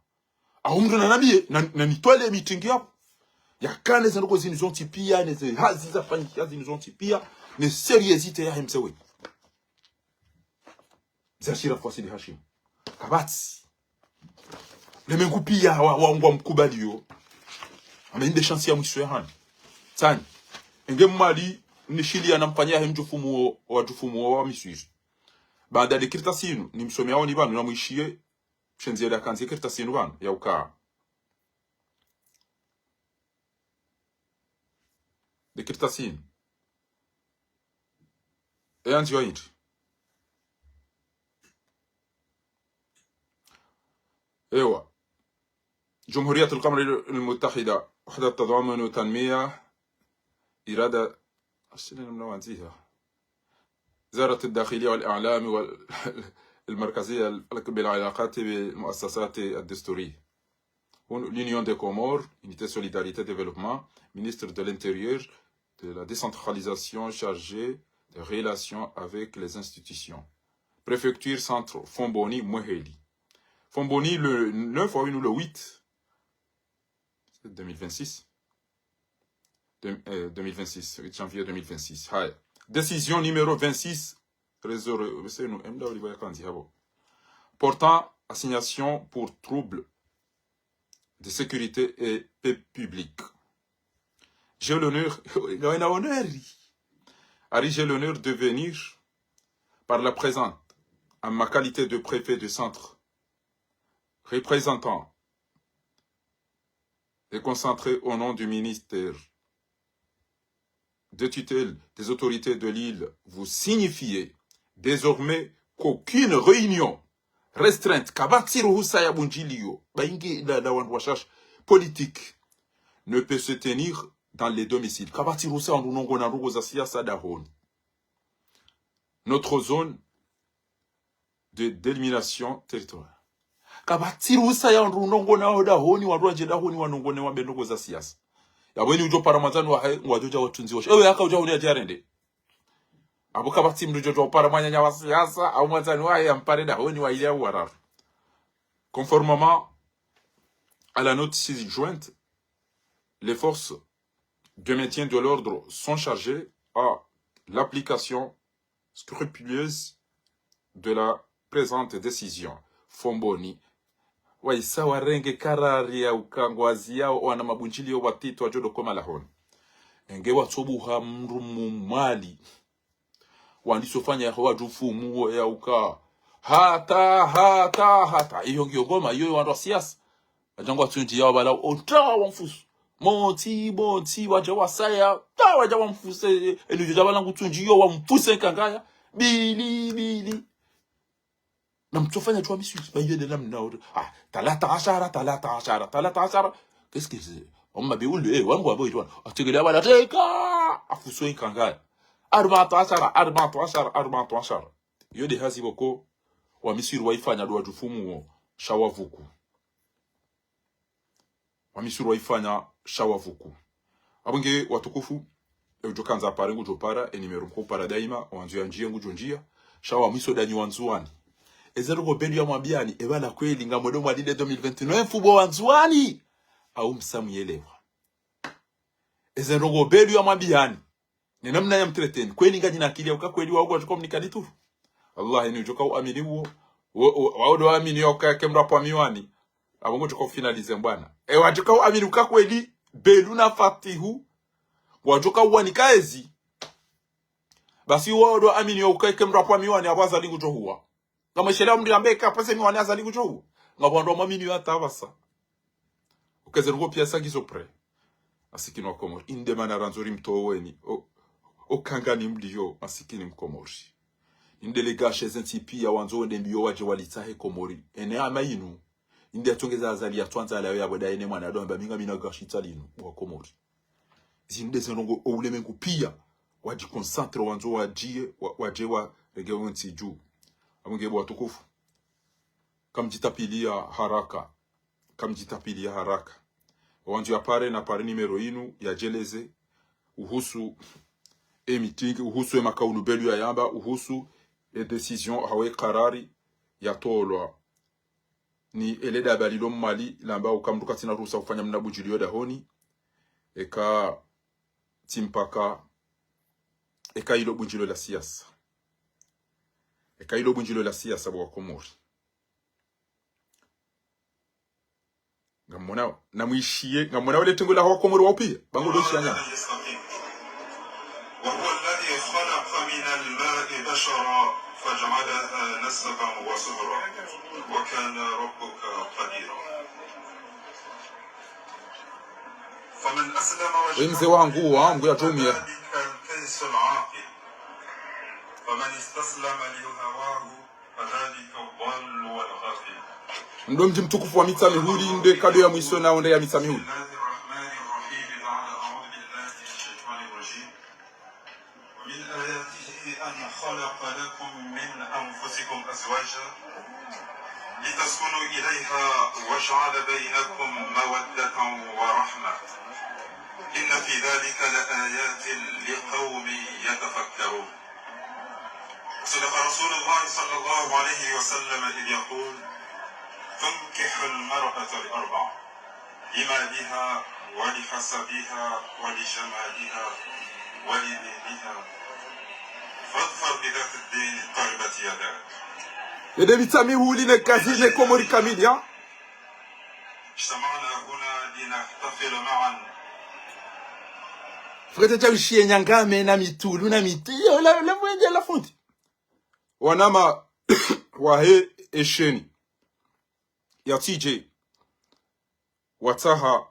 Au mndru nanambiye, na, nanitwale meeting yapvo. Yakane ze ndrongoo zinu zontsi pia, ne ze hazi zafanyishiha zinu zontsi pia, ne sérieuxité ya hemsewe. Zashira Fwasili Hashim. Kapvatsi. Lemengu pia wa, wa ngwa mkubaliyo. Amba inde chance ya mwiso ya hanu. Tsani. Enge Mwali nishiliya na mfanya he mdjufumu wo, wa djufumu wo wa Miswiri. Baada de kartasi inu, nimsomeyao ni pvanu, namwishiye, shenzi yele akanzi kartasi inu pvanu, ya uka. De kartasi inu. Eyanzi wa indi. Ewa. جمهورية القمر المتحدة، وحدة تضامن وتنمية، إرادة، أصلًا من وانزيها. وزارة الداخلية والإعلام وال-، المركزية بالعلاقات بالمؤسسات الدستورية. L'Union des Comores, Unité Solidarité Développement, ministre de l'Intérieur, de la décentralisation chargé des relations avec les institutions. Préfecture centre Fomboni, Mweheli. Fomboni le neuf ou le huit, c'est deux mille vingt-six. De, euh, deux mille vingt-six, huit janvier deux mille vingt-six. Haya. Décision numéro vingt-six, réseau, c'est nous, M W ya kanzi habo. Portant assignation pour trouble de sécurité et paix publique. J'ai l'honneur, j'ai l'honneur, Harry, j'ai l'honneur de venir par la présente, en ma qualité de préfet de centre, représentant et concentré au nom du ministère de tutelle des autorités de l'île, vous signifier désormais qu'aucune réunion restreinte, kapvatsi ruhusa ya bundjiliyo, ba inge la, la wandru washashi, politique, ne peut se tenir dans les domiciles. Kapvatsi ruhusa wandru nongona ndrongoo za siasa dahoni. Notre zone de délimitation territoriale. Kapvatsi ruhusa ya wandru nongona ho dahoni, wandru waje dahoni wanongone wambe ndrongoo za siasa. Yapvo eni ujo para mwandzani wahe, ngwajo ja watunzi washe. Ewe yaka uja huni ajarende. Apvo kapvatsi mndru ujo para mwananya wa siasa, au mwandzani wahe yampare dahoni wa ile au wararu. Conformément à la note ci-jointe, les forces de maintien de l'ordre sont chargées à l'application scrupuleuse de la présente décision. Fomboni. Waisa warenge karari ya uka ngwaziyao wana mabundjiliyo watiti wajo dokoma lahoni. Enge watsobuha mndru mmwali. Wandisa ufanya yaho wadjufumu wo ya uka. Hata, hata, hata. Iyo ngiyo ngoma, iyo wandru wa siasa. Waja ngwatsundjiyao pvala, o, ta, wamfusu. Montsi, montsi, waja wasaya, ta, waja wamfuse, e, enu uja pvala ngutsundjiyo, wamfuse nkangaya. Bili, bili. Na mtsofanya tu wa Miswiri, ba iyo nde namna, o, ah, talata ashara, talata ashara, talata ashara. Qu'est-ce que c'est ? Omma bi ulu, eh, wangu wabo itwana. Ategele pvala, teka, afuswe nkangaya. Arba'ata ashara, arba'ata ashara, arba'ata ashara. Iyo nde hazi pvoko, wa Miswiri waifanya ndo wadjufumu wo, sha wavuku. Wa Miswiri waifanya sha wavuku. Apvo nge watukufu, e ujo kandza apare ngujo para, e numéro mko para daima, wandzo ya ndjiye ngujo ndjiya, sha wa mwiso ndanyi Wandzuwani. Eze ndrongoo Belu ya mwambiyani, e pvala kweli ngamwendo mwalinde deux mille vingt-neuf bo Wandzuwani. Au msa muyelewa. Eze ndrongoo Belu ya mwambiyani. Ne namna ya mtreteni. Kweli nganyi na akili ya uka kweli wa ugwa tuko mnikali tu. Wallahi, ni udjoka uamini uwo. Wo, wo, wao ndo waamini yauka eka mndru apvwa miwani, apvo ngodjoka ufinalize mbwana. E wadjoka uamini uka kweli, Belu na Fatihu, wadjoka uwanika ezi. Basi wao ndo waamini yauka eka mndru apvwa miwani, apvo Azali ngudjohuwa. Ngamwisheleya mndru yambe eka apvwese miwani Azali ngudjohuwa. Ngapvo wandru wamwamini hata apvasa. Uka eze ndrongoo piya sa ngizo prêt. Masikini wa Komori. Inde mana randzo rimtoweni. O, o kangani mliyo, masikini Mkomori. Inde le gashi eze ntsi piya wandzo wende mbiyo wadje walitsahe Komori. Ene ama inu. Inde yatsongeza Azali yatswandza layo yapvo nda ene mwana ndo amba mi ngamina gashi tsa linu, wa Komori. Zinde ze ndrongoo o ulemengu piya wadjiconcentré wandzo wadjiye, wa, wadje warenge o ntsi dju. Apvo nge bo watukufu, kamdjitapviliya haraka. Kamdjitapviliya haraka. Wandzo yapare napare numéro inu yadjeleze uhusu e meeting, uhusu e makaulu Belu yayamba, uhusu e décision hawu e karari yatolwa ni ele daba lilo Mwali lamba uka mndru katsina ruhusa ufanya mna bundjilio dahoni, eka tsi mpaka, eka ilo bundjilio la siasa. Eka ilo bundjilio la siasa bo wa Komori. Ngamwonao, namwishiye, ngamwonao le tengo la hawu wa Komori wao piya, ba ngodjo shiya nyama. وهو الذي خلق من الماء بشرا فجعله نسبا وصهرا وكان ربك قديرا. فمن أسلم وجهه إلى الله فهو مهتد. We mze wangu, wangu ya tumia. فذلك الكيس العاقل. فمن استسلم لهواه فذلك الضال والغافل. Ndo mdji mtukufu wa Mitsamihuli, nde kado ya mwiso na onde ya Mitsamihuli. بسم الله الرحمن الرحيم. بعد أعوذ بالله من الشيطان الرجيم. ومن آياته أن خلق لكم من أنفسكم أزواجا لتسكنوا إليها وجعل بينكم مودة ورحمة إن في ذلك لآيات لقوم يتفكرون. وصدق رسول الله صلى الله عليه وسلم إذ يقول: تنكح المرأة لأربع: لمالها ولحسبها ولجمالها ولدينها فاظفر بذات الدين تربت يداك. Ede Mitsamihuli ne kazi ne Komori kamili, ha? اجتمعنا هنا لنحتفل معا. Fukete cha ushiye nyangame na mitulu na miti. Yo, la, la, la, la fundi. Wanama wahe esheni ya T J. Watsaha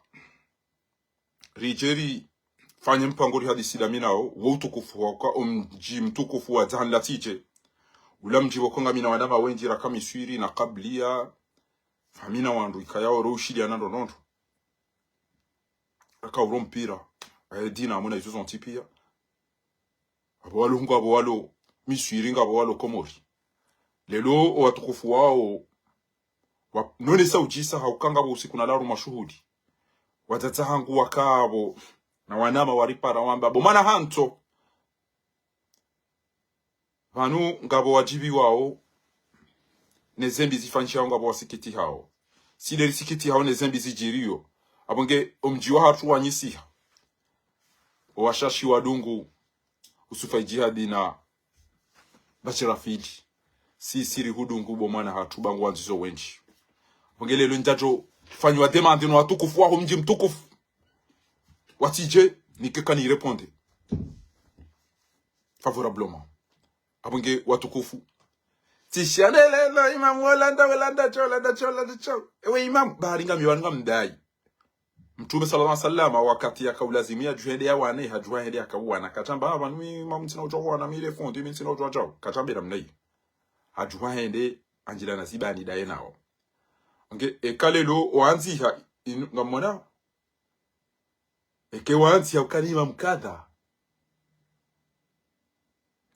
ridje rifanye mpango rihadisi dami nawo, wo utukufu wa kwa omdji mtukufu wa Dzahani la T J. Ula mdji wo ko ngamina wanama wendji raka Miswiri na Kabliya. Famina wandru ikayao ro ushiliana ndo nondo. Raka uro mpira. Aye dina amuna izo zontsi piya. Apvo walo hungu, apvo walo Miswiri, ngapvo walo Komori. Lelo o watukufu wao, wa, nonesa udjisa hauka ngapvo usiku na laru mashuhuli. Wadzadze hangu waka apvo, na wanama waripara wamba, bo mwana hantso. Pvanu ngapvo wadjibiwao, ne zembi zifanyishihao ngapvo wasikitihao. Si nde risikitihao ne zembi zidjiriyo. Apvo nge omdji wahatru wanyisiha. O washashi wadungu, Usufa Idjihadi na Bashirafili. Si siri hudungu bo mwana hatru ba ngwandzizo wendji. Apvo nge lelo ndjadjo fanyiwa demande no watukufu waho mdji mtukufu wa T J, nike kani répondre favorablement. Apvo nge watukufu. Tsishiya nde lelo imamu Holanda, Holanda sho, Holanda sho, Holanda sho. Ewe imamu, bahari ngami wanu ngamdayi. Mtrume swallallahu alayhi wasallam, wakati yaka ulazimu yadjuhende yawane, hadjuhende yakauwana. Katsamba, apvanu mi imamu ntsina udjuwa wana, mi le fundi, mi ntsina udjuwa djawu. Katsamba namna iyo. Hadjuhende, andjila na zibani daye nawo. Nge, eka lelo, wandziha, inu, ngamona? Eke wandziha ukana imamu kadha.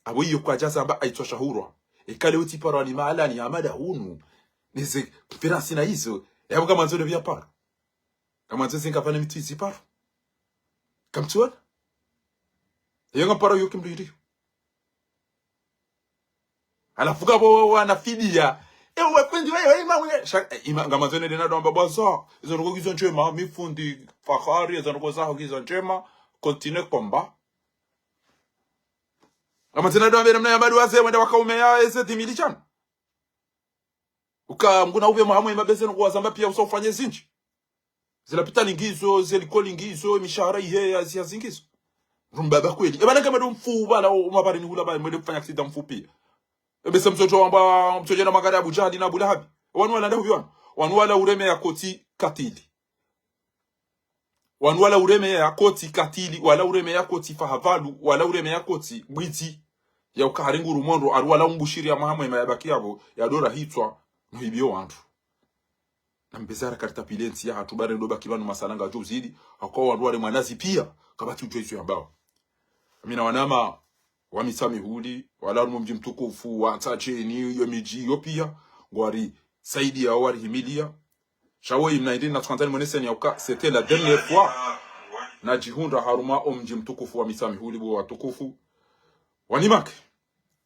Apvo iyo kwadjazamba aitswa shahurwa. Eka leo tsiparwa ni mahalani ya mada hunu. Neze konferansi na izo. Yapvo kamandzo ne pvya paro. Kamandzo zinga pvane mitru izi paro. Kamtsiwona? Iyo ngamparo iyo kimdru iriyo. Halafu kapvo wana fidiya. Ewe fundi we, we imamu we. Sha, eh, ima, ngamandzo ne dena domba bwaza. Izo ndrongoo ngizo ndjema, mi fundi Fahari, izo ndrongoo zaho ngizo ndjema. Continue combat. Ama tsena ndo wambe namna ya madhwamana wazee wende wakaume ya eze dix mille shanu. Uka mngu na upve mwaha mwema bese no kuwazamba pia usa ufanye zindji. Ze lapitali ngizo, ze likoli ngizo, mishahara iheya, ziya zingizo. Rumba ba kweli. Eba nake mado mfu bala, o, o mabari ni hula ba, mwende kufanya accident mfu pia. Ebe se mtsodjo wamba, mtsodjo na magari Abu Jahali na Abu Lahabi. Wanu wala nda hupvi wanu. Wanu wala ureme ya koti katili. Wanu wala ureme ya koti katili, wala ureme ya koti fahavalu, wala ureme ya koti bwidzi. Ya uka hari nguru mondro, aru wala umbushiri ya mwaha mwema ya baki yapvo, ya dora hitswa, no hipviyo wandru. Na mbezara karita pile ntsi ya hatru bare ndo baki pvanu masalanga djo uzidi, hauka wandru wale mwanazi pia, kapvatsi udjo izo yambao. Amina wanama, wa Mitsamihuli, wala harumwa mdji mtukufu, wa Ntsatsheni, yo midji, yo pia, ngwari saidiya, wari himiliya. Sha woyi mna indri na tsukandzani mweneseni ya uka, c'était la dernière fois. Na djihundra harumwa o mdji mtukufu wa Mitsamihuli bo watukufu. Wanimake.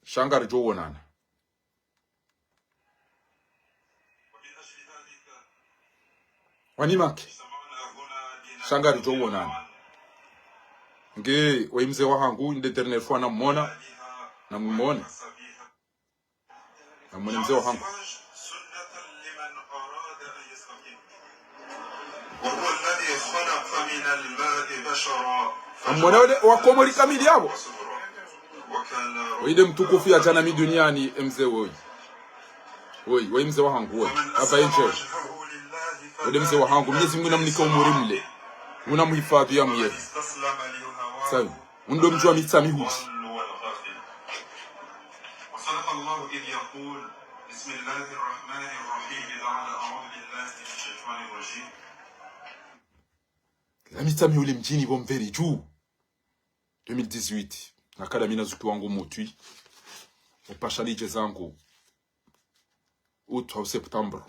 Sha ngaridjo wonana. Wanimake. Sha ngaridjo wonana. Nge, woyi mze wahangu, inde dernière fois namwona. Namwone. Namwone mze wahangu. Namwone wale wakomori kamili yapvo. Woyi nde mtukufu ya djana mi duniani, e mze woyi. Woyi, woyi mze wahangu, woyi. Aba enje. Woyi nde mze wahangu, Mnyezi Mngu namnike umuri mle. Unamuhifadhi ya mwiye. Sawi. Undo mdji wa Mitsamihuli. وصدق الله إذ يقول، بسم الله الرحمن الرحيم، إذا أعوذ بالله من الشيطان الرجيم. La Mitsamihuli mdjini bo mveri dju. Deux mille dix-huit. Nakala mi na zuki wangu mutwi. Upasha lidje zangu. Août au septembre.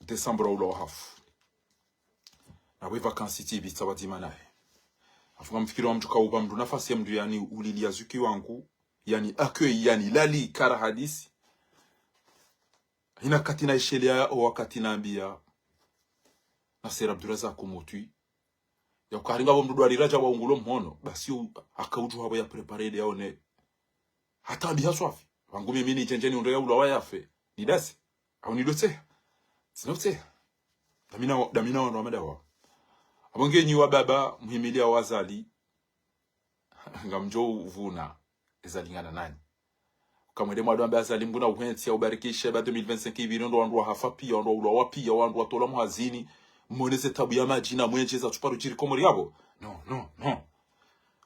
Décembre au lo hafu. Na we vacances tsi pvitsa pvadzima naye. Hafu ngamfikiri wa mdru kauba mdru nafasi ya mdru yani ulili ya zuki wangu. Yani accueil, yani lali kara hadisi. Hina wakati na ishelea ya o wakati nambiya Nasser Abdourazak Mutwi. Ya uka hari ngapvo mdru dwalira dja wa ungulo mhono, basi u-, haka udju hapvo ya préparer de yaone. Hata ambiha swafi. Wangu mimi ni djendjeni undo ya ulwa wa yafe. Ni dasi. Au ni dotseha. Tsina utseha. Damina wa-, damina wandru wa madawa. Apvo nge nyi wa baba, muhimiliya wazali. Ngamdjo uvuna. Eza lingana nanyi. Uka mwende mwado wambe Azali Mngu na uhentsi ya ubarikishe ba deux mille vingt-cinq ipviri ndo wandru wahafa pia, wandru waulwa wa pia, wandru watolwa mhazini, mwoneze tabu ya madji na mwenje za tsuparu djiri Komori yapvo. No, no, no.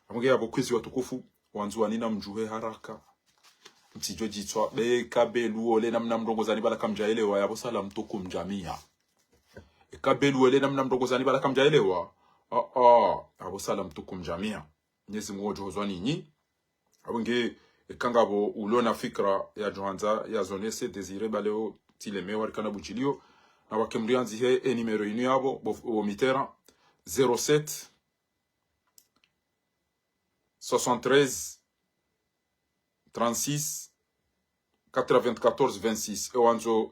Apvo nge yapvo kwezi watukufu, wandzuwani na mdjuhe haraka. Mtsidjo djitswa, be kabelu ole namna mrongozani bala kamdjaelewa, yapvo salamu tukum jamia. E kabelu ole namna mrongozani bala kamdjaelewa. Ah, ah, yapvo salamu tukum jamia. Mnyezi Mngu ngudjo huzwa ninyi. Apvo nge, eka ngapvo ulo na fikra ya djo handza ya zonese Désiré Baleo Tileme warikana budjilio. Na wake mriandzi he e numéro inu yapvo, bo, bo mitera, zéro sept, soixante-treize, trente-six, quatre-vingt-quatorze, vingt-six. E wandzo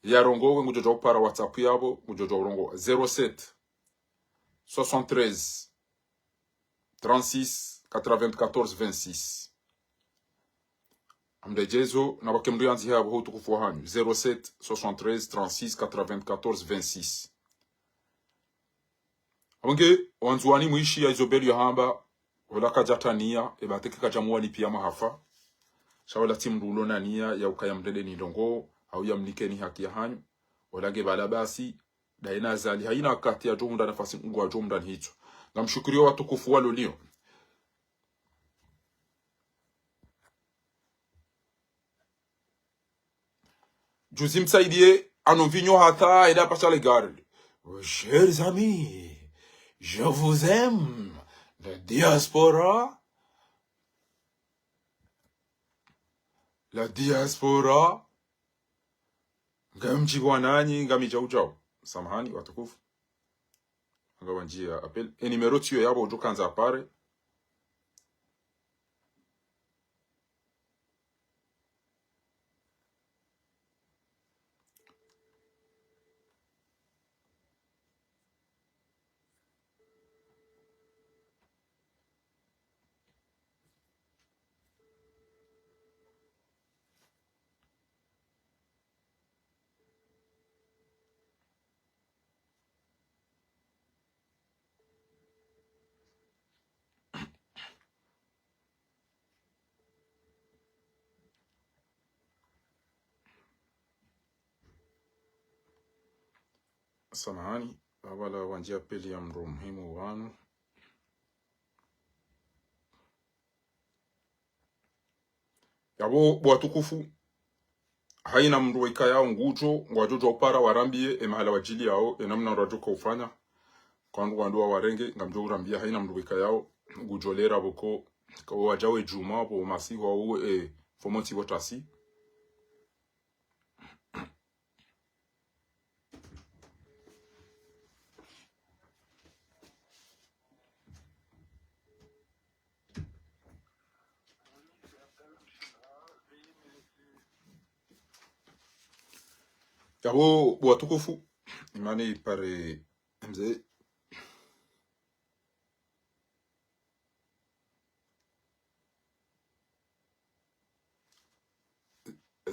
ya rongowe ngudjo dja upara WhatsApp yapvo, ngudjo dja urongowa. Zéro sept, soixante-treize, trente-six, quatre-vingt-quatorze, vingt-six. Amdedjezo, na wake mriandzi he apvo ho utukufu wa hanyu. Zéro sept, soixante-treize, trente-six, quatre-vingt-quatorze, vingt-six. Apvo nge, wandzuwani mwishi ya izo belu ya hamba, ola kadja taniya, e bateke kadja muwani pia mahafa. Sha ola tsi mdru ulo na niya ya ukaya mrende ni ndrongo, au ya mnikeni haki ya hanyu. Ola nge bala basi, daina Azali, haina wakati ya djo hundra nafasi ngwadjo hundra ni hitswa. Ngamshukuriyo watukufu walo niyo. Juzi msaidiye, ano mvinyo hata, enda pasha le gari. Chers amis, je vous aime, la diaspora. La diaspora. Ngamdjibu wananyi, ngami djau djau. Samahani, watukufu. Nga wandjia appel. E numéro tsiyo yapvo, udjo kandza apare. Samahani, apvala wandjia appel ya mndru muhimu wanu. Yapvo, bo watukufu, haina mndru waikayao ngudjo, ngwadjo djuwa upara warambie, e mahala wadjiliyao, e namna ngwadjo ka ufanya. Kwandru wandru wawarenge, ngamdjo urambia, haina mndru waikayao, ngudjo lera pvoko, ka wadja we djumwa, pvo masihu au, e, fomo ntsi pvo tasi. Yapvo, bo watukufu, imani pare mze.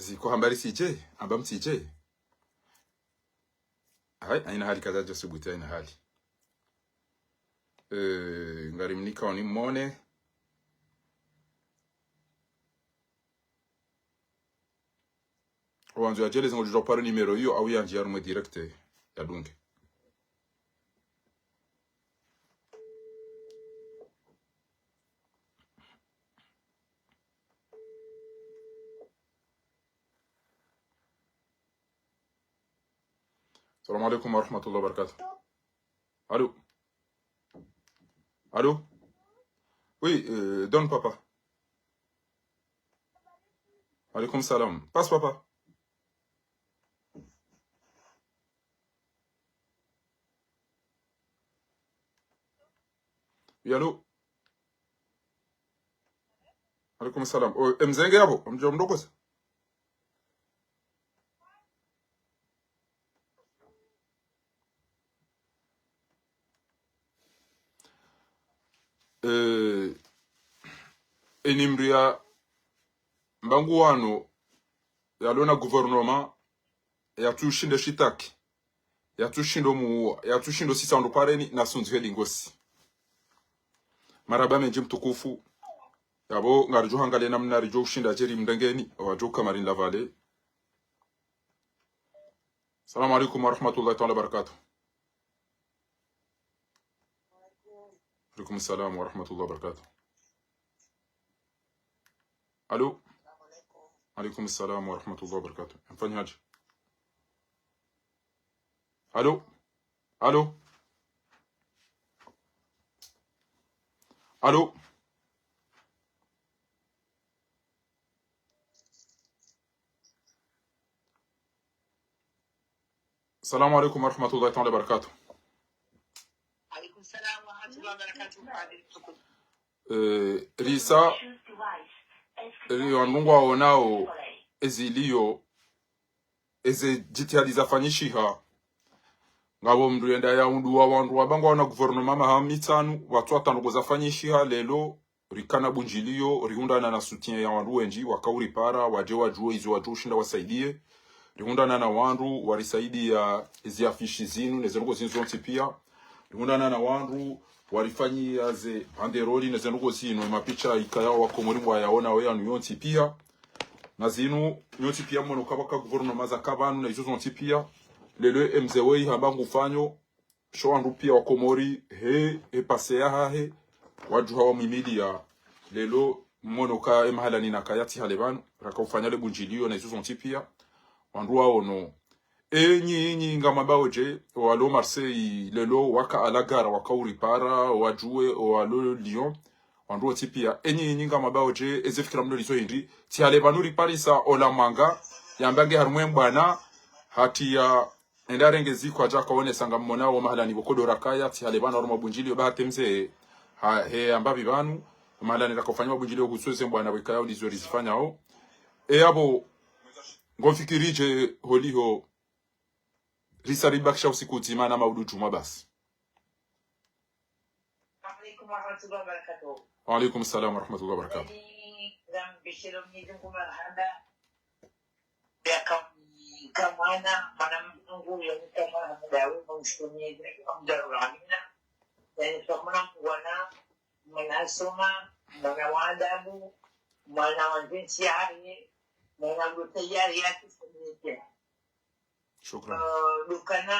Ziko hambari sije, amba msije. Hai, haina hali kadha djo subuti, haina hali. Eh, ngarimnika oni mone. Wandzo yadjeleze ngudjo upara numéro iyo, au yandjie harumwa direct yadunge. السلام عليكم ورحمة الله وبركاته. Allô ? Allô ? Oui, euh, donne papa. Alaikum salam. Passe papa. Oui, allô ? Alaikum salam. Oh, e mze nge yapvo, mdjo mdokoza. Eh, e nimri ya mbangu wanu, yalona gouvernement, yatsushindo shitaki, yatsushindo muwa, yatsushindo sisa ndo pareni, na sundzi heli ngosi. Marahaba mendji mtukufu. Yapvo, ngaridjo hangalia namna ridjo ushinda djeri mndengeni, wadjo kamarin lavale. السلام عليكم ورحمة الله تعالى وبركاته. عليكم السلام ورحمة الله وبركاته. Allô ? عليكم السلام ورحمة الله وبركاته. Mfanya haja. Allô ? Allô ? Allô ? السلام عليكم ورحمة الله تعالى وبركاته. عليكم السلام ورحمة الله وبركاته. Eh, risa, ri wandru ngwaonao ezilio, eze djitihadi zafanyishiha. Ngapvo mndru yenda yaunduwa wandru wamba ngwaona gouvernement maha mitsanu, watsu watano ko zafanyishiha leo, rikana bundjilio, rihundrana na soutien ya wandru wendji, wakauripara, wadje wadjuwe izo wadjo ushinda wasaidie. Rihundrana na wandru, warisaidia ezi affiche zinu, neze ndrongoo zinu zontsi pia. Rihundrana na wandru, warifanyia ze banderole, neze ndrongoo zinu, mapicha ikayao wakomori ngwayaonao yanu yontsi pia. Na zinu, nyontsi pia mwono kapvaka gouvernement zaka pvanu, na izo zontsi pia. Leo e mze weyi hamba ngufanyo, sho wandru pia wakomori, he, he passé yahahe, wadjuha wamwimilia, leo mwono ka e mahala nina kaya tsi hale pvanu, raka ufanya le bundjilio na izo zontsi pia, wandru waono. Enyi, enyi, ngamwambao dje, owalo Marseille, leo, waka à la gare, wakauripara, wadjuwe, owalo Lyon, wandru wontsi pia. Enyi, enyi, ngamwambao dje, eze fikira mndro lizo hindri, tsi hale pvanu riparisa, ola manga, yamba nge harumwa e mbwana, hatiya, enda renge zikwa djaka onesa ngammonao mahala ni pvoko ndo rakaya, tsi hale pvanu harumwa bundjilio, ba hata e mze, ha, he amba pvi pvanu, mahala ni raka ufanya mabundjilio kuhusu eze mbwana pvwekayao ndizo rizifanyao. E yapvo, ngomfikiri dje holiho, risa ribakisha usiku mdzima na maudu djumwa basi. السلام عليكم ورحمة الله وبركاته. وعليكم السلام ورحمة الله وبركاته. Yaani, ngamshukuru Mwenyezi Mungu marahaba. Yaka, kamwana, mwana Mungu, yaani kamwana mudawe, ngamshukuru Mwenyezi Mungu, alhamdulillah, rabbil alamin. Yaani, kamwana mwana, mwana asoma, mwana wa adabu, mwana wa ntsi yaye, mwana wa tayari ya kifamilia. Shukran. Eh, dukana,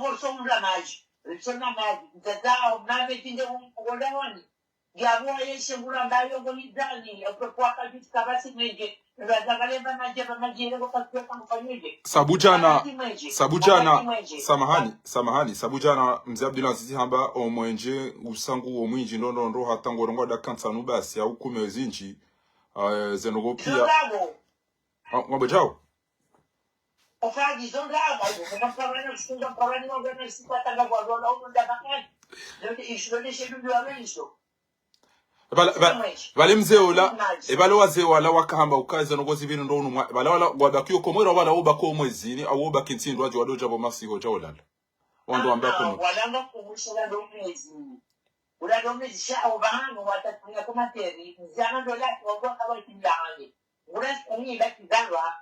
Nongo so mla madji. So na madji. Mtata, mame tinde mkola wani. Yabo yeshe mula mbayo ngo nidani. Yako kwa kabisa kabasi mwenje. Raza kale mba madji, mba madji, ile kwa kasi kwa mfanyeje. Sabu djana, Kabasi mwenje. Sabu djana, Kabasi mwenje. Samahani, samahani, sabu djana, mze Abdulaziz hamba, o mwenje, usangu wo mwindji, ndo, ndo, ndo, hata ngorongo ada kantsanu basi, au kume zindji, eh, ze ndrongo pia. Zongabo. Ah, ngwambo djao? Ofadi, zongabo, izo, mkamparana, mkamparani, wangana, siku atanga kwa zola, uno ndabakani. Zote isho, zote shedu, ndio ame isho. Pvala, pvala, pvala mze ola, e pvala wazee wala wakahamba uka ze ndrongo zipvini ndo unu mwa, pvala wala, wabaki yo Komori, pvala wabaki o mwezini, au wabaki ntsi ndo wadjo wado djapvo masihu dja olala. Wandru wamba Komori. Wala nga kumusha la ndo mwezi. Ula ndo mwezi sha au pvanu, watatumia komateri, mzama ndo la, wangwa kawa kimlahani. Ula sikuni ila kizalwa,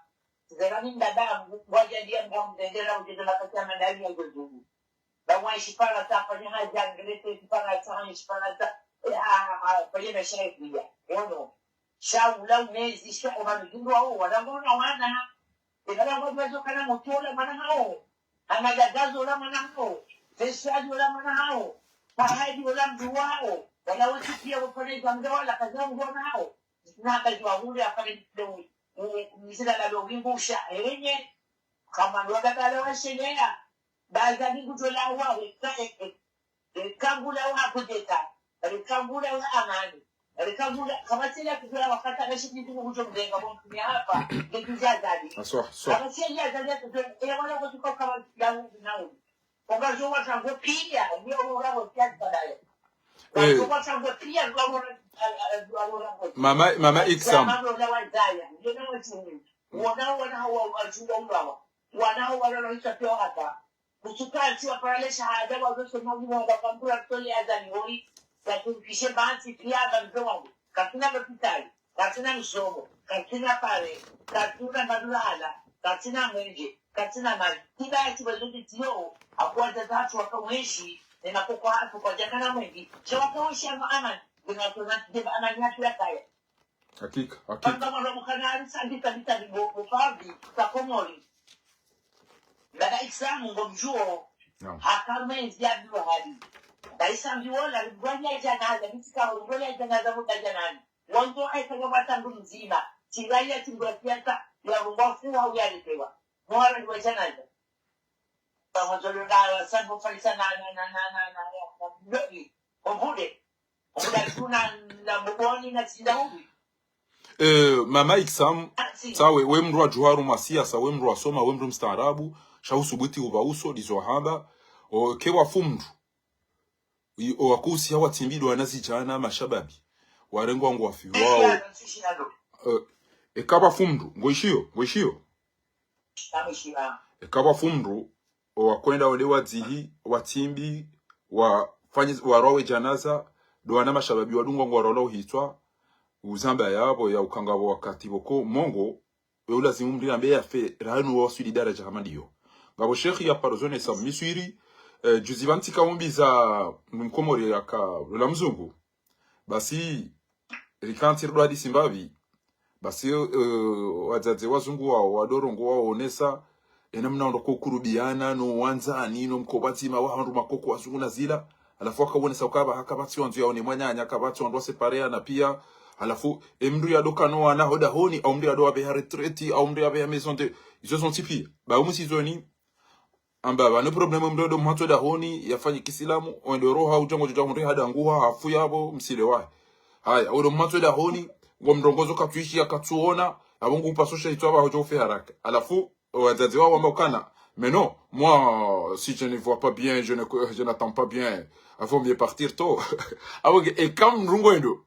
kizalwa ni ndadamu, waja dia mwa mzendela, ujeze makati ya mandali ya gozumu. Ba mwa ishi Farantsa, fanya haja, Ngereza, ishi Farantsa, ishi Farantsa. Eh, ah, ah, fanya na shaibu ya. Ono. Sha ula umezi, sha uma mjundu wao, wala ngona wana. Eka la ngona wazo kana mutola mwana hao. Ana dadazo la mwana hao. Fesadi la mwana hao. Fahadi la mdru wao. Wala wasikia wafanya kwa mdru wala kaza ngona hao. Na kazi wa hule afanye mdru. Mzila la lo wimbusha. Erenye. Kama ndo wakati ala washelea. Baza ni kutola wa, eka, eka. Rikangula wa kudeta, rikangula wa amani, rikangula, kama tsile kudula wakati na shiki tu kujo mdenga kwa mtumia hapa, ngetu ya zali. Aswa, aswa. Kama tsile ya zali ya kudula, ya wala kwa tuko kama ya huu na huu. Kwa jo wa tango pia, ni wa wa wa kia badaya. Kwa Eh. jo wa tango pia, ni wa wa wa wa wa. Mama, mama Iksam. Mama wa wa zaya, ni na wa chungu. Wana wana wa wa chungu wa wa. Wana wa wa wa wa hapa. Kusuka ntsi wapara le shahada, wazosoma mwa wakambura tole Azali hoi, katumfishe bantsi pia bantu wangu. Katsina lopitali, katsina msomo, katsina pare, katsina madulahala, katsina mwenje, katsina mali. Kiba ya tiba zote tiyo, hakuwa tata hatru waka wenshi, nena koko hatru kwadjakana mwengi. Sha waka wenshi ano amani, ngena tona tideba amani hatru yakaya. Hakika, hakika. Panga mwana mukana hari sandi sandi sandi ngo, ngo favi, sa Komori. Baba Isamu ngomdjuo. Naam. Haka mwenzi ya biwa hali. Baba Isamu wola, ngwani ya djanaza, mitsika ngwani ya djanaza, mudadja nani. Wandzo aitanga watandu mdzima. Tingaya tingwa siasa, ya mungwa fuwa uyaletewa. Mwara ni wa djanaza. Pamodja lo ndala, sabu falisa na, na, na, na, na, na, na, na, na, na, ovude. Ovude tuna, na mbuboni, na tsinda ubi. Eh, mama Iksamu, sawe, we mndru wa djuharu mwa siasa, we mndru wa soma, we mndru mstaarabu, sha usubuti uba uso, ndizo hamba, o, ke wafu mndru. I, o, wakusi hawa tsimbi ndo wana zidjana, mashababi. Warengwa ngwafi, wao. Eh, eka wafu mndru, ngoishiyo, ngoishiyo. Eka wafu mndru, o wakwenda wende wadzihi, watsimbi, wafanye, warwawe djanaza, ndo wana mashababi wadungwa ngwarwala uhitswa, uzamba yapvo ya ukanga pvo wakati pvoko, mongo, we ulazimu mndru yambe yafe, rahanu waswili daraja hama ndiyo. Ngapvo shekhi ya paro zone sa Miswiri, eh, juzi pvantsi kaumbiza mkomori yaka, lula mzungu. Basi, rikantsi ridwa hadisi mbapvi. Basi, eh, wadzadze wazungu wao, wadorongo wao onesa, ena mna ondo kokurubiana, no wandzani, no mkopvadzima, wa handru makoko wazungu na zila. Halafu wakaonesa ukaba, haka pvatsi wandzo yaone mwananya, haka pvatsi wandzo wasepareana pia. Halafu, e mndru yadoka no wana hodahoni, au mndru yado wabeha retraite, au mndru yabeha maison de, izo zontsi pia. Ba umu sizoni, amba pvanu problème mndru ndo mhatso dahoni, yafanye kisilamu, wende roha, udjango djodja hundri hadanguha, hafu yapvo, msile wahe. Haya, udo mhatso dahoni, ngo mrongozo katsuishi ya katsuona, apvo ngu upasosha hitswa pvaho djo ufe haraka. Halafu, wadzadze wao wamba ukana, mais non, moi, si je ne vois pas bien, je ne, je n'entends pas bien, il vaut mieux partir tôt. Apvo nge, eka mndru ngwendo.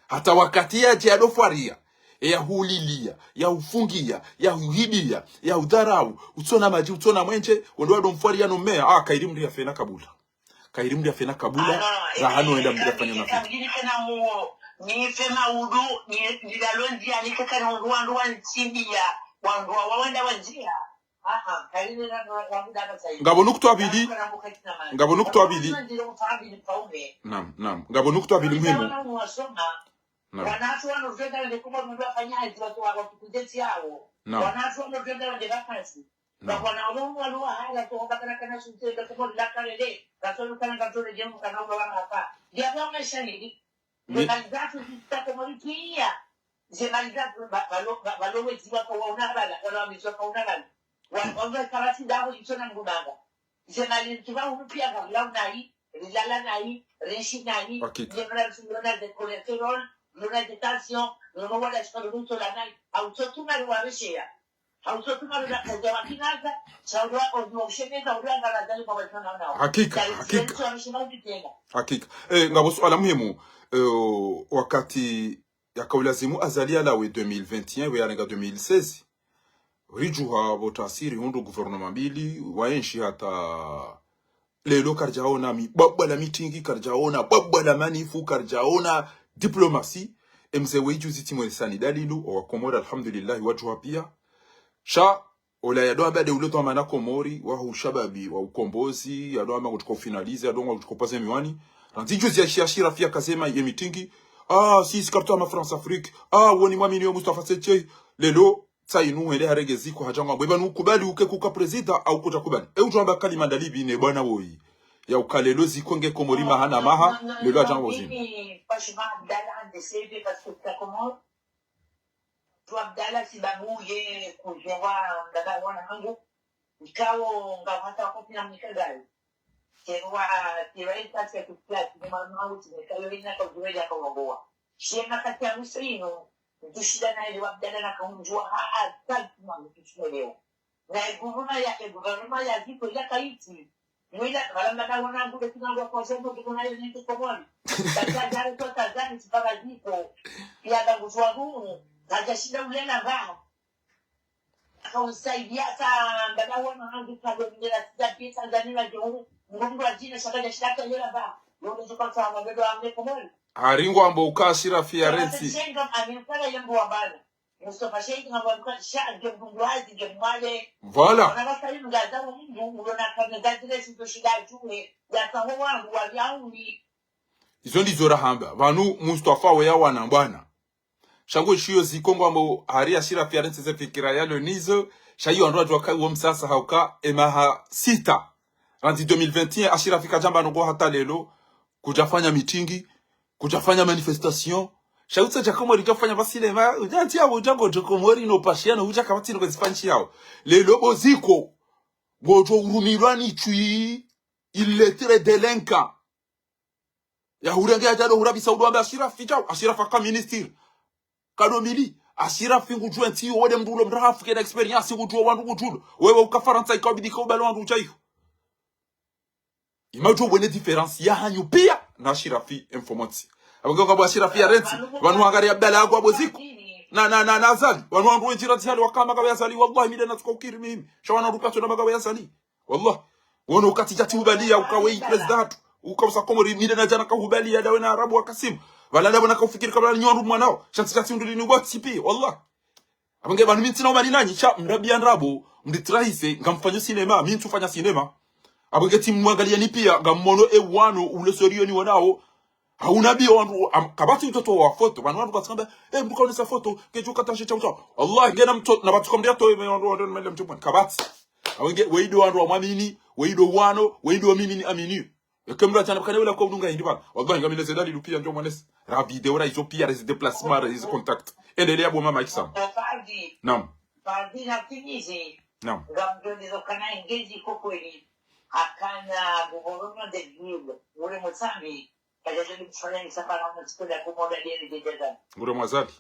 Hata wakati yadje yadofwaria, e yahulilia, yahufungia, yahuhidia, yahudharau, utsona madji, utsona mwenje, wendo wadomfwaria no mea, ah, kairi mndru yafe na kabula. Kairi mndru yafe na kabula, rahanu wenda mndru yafanya na fiti. Nife maudu, ni, nidalo ndia, nife kani wandru wandru wantsimbia, wandru wa wawenda wandzia. Ngapvo nukutwa mbili, ngapvo nukutwa mbili. Naam, naam. Ngapvo nukutwa mbili muhimu. Naam. Naam. Ni- Ze mali zatru zitsaha Komori pia. Ze mali zatru ba-, balo-, ba-, balo wedziwa kwa wauna bala, wala wamizwa kwa una bala. Wa-, wamizwa kwa wasi ndaho itsona ngubanga. Ze mali ntsuba hunu pia ngahula unayi, rilala nayi, renshi nayi. Hakika. Ze mali ntsuba na ze cholesterol, na ze tension, na wala shikalo ntsola nayi. Au tsotu mali wa resheya. Hakika, hakika. Hakika. Eh, ngapvo suala muhimu, eh, wakati yakaulazimu Azali yalawe deux mille vingt et un, we yarenga deux mille seize. Ridjuha pvo tasiri hundru gouvernement mbili, waenshi hata lelo karidjaona mi-, bwabwa la mitingi, karidjaona bwabwa la manifu, karidjaona diplomasi. E mze we ijuzi tsimwe lisani dalilu, o wa Komori, alhamdulillah, wadjuha pia. Sha, ola yado amba nde ule dhwamana Komori, wahu shababi, wa ukombozi, yado amba ngutsuko finalize, yado amba ngutsuko paze miwani. Randzi juzi ya shia shira fia kazema ye mitingi. Ah, si, si kartu ama France Afrique. Ah, woni mwamini yo Mustafa Setse. Lelo, tsa inu hele harenge ziko hadjangwa. Bwe pvanu ukubali uke kuka prezida, au kudja kubali. E udjo amba kalima ndalipvi ne bwana woyi. Ya uka lelo ziko nge Komori maha na maha, lelo hadjangwa uzini. Mimi, franchement, Abdallah, un de ces vieux, parce que t'as comment, tu Abdallah, si babu, ye, cousin wa, dada, wana hangu, ikao, nga hata wakati na mnika gari. Terwa, terwa, ita, tia, tu, tia, tu, ma, ma, uti, mnika, yo, ina, ka, ujuwe, ya, ka, wabowa. Shema, kati ya, mwisho, ino, ndushida na, ele, wa, Abdallah, na, ka, unjua, ha, ha, ha, tu, ma, tu, tu, leo. Na e gouvernement ya, e gouvernement ya ziko ya kaiti. Mwila, wala mdada wanangu, de kuna ngwa kwa zembo, de kuna yo nende Komori. Tata jare kwa tazani, sipaka ziko. Ya dangu zwa hunu. Haja shinda ulela ngaho. Kausaidia sa mbaba wana wangu kwa dominera sida pia Tanzania ndio. Mungu wa jina shaka ya shaka yela ba. Ndio tukao kwa mbaba wa mle Komori. Hari ngwambao uka Ashirafi yarentsi. Shenga amefanya yembo wa bana. Mustafa Sheikh ngwambao uka sha ndio mdungu wazi ndio mwale. Voilà. Wana wasa yunga za mungu, uliona kama za zile sizo shida juwe. Ya saho wangu wa yauni. Izo ndizo rahamba. Pvanu Mustafa we ya wana bwana. Sha ngwe shiyo ziko ngwambao hari Ashirafi yarentsi ze fikira yalo nizo. Sha iyo wandru wadjuwa ka uwo msasa hauka emaha sita. Randzi deux mille vingt et un Ashirafi kadjamba nongo hata lelo. Kudjafanya meeting. Kudjafanya manifestation. Sha utsa dja Komori djafanya ba cinéma. Udja ntsi yawo udja ngodjo Komori no pashiano udja kapvatsi no kwezifanshi yawo. Lelo bo ziko. Ngodjo urumilwa ni twi. Illettré délinquant. Ya hurenge ya djado hurabisa udo wambe Ashirafi djao, Ashirafi aka ministre. Kado mili, Ashirafi ngudjuwe ntsi yo wode mndru ulo mrahafu kena expérience ngudjuwe wandru ngudjulo. Wewe uka Farantsa ikao bidi ka ubale wandru udja iyo. Imadjo wone différence ya hanyu pia na Ashirafi informantsi. Apvo nge ngwambao Ashirafi yarentsi, pvanu hangari Abdallah ngwambao ziko. Na, na, na, na Azali, pvanu wandru wendji rantsi hali waka magawe ya Azali, wallahi mi nde natsuka ukiri mimi. Sha wana wandru katsu na magawe ya Azali. Wallah. Wono ukati djatsi hubaliya uka weyi prezida hatru. Uka usa Komori, mi nde nadja naka hubaliya dawe na Arabu wa Kasimu. Pvala dawe naka ufikiri kabla ni wandru mwanao. Sha ntsi djatsi unduli ni ubwa tsipi, wallah. Apvo nge pvanu mi ntsina umani nanyi, sha mrabiya ndrabo, mritrahise, ngamfanyo cinéma, mi ntsufanya cinéma. Apvo nge tsi mwangaliya ni pia, ngammono e wano, ule sérieux ni wanao. Hauna biyo wandru, am, kapvatsi utoto wa foto. Pvanu wandru kwatsi kamba, eh, mndru kaonesa foto, kedjo katashe chau chau. Allah, ngena mto, na pvatsi kambiya to, me wandru, wandru, mele mchumwani. Kapvatsi. Apvo nge, weyi ndo wandru wa mwamini, weyi ndo wano, weyi ndo wa mimi ni amini. Eke mndru atana bakane wela kwa udunga hindri pvanu. Wallahi, ngamine ze dalilu pia ndjo mwanesi. Ra video, ra izo pia, ra izo déplacement, ra izo contact. Endeleya bo mama Iksamu. Naam. Naam. Ngamdjo ndizo kana ingezi kokweli. Akana gouvernement de ville, ule Mutsambi. Ngure Mwazali.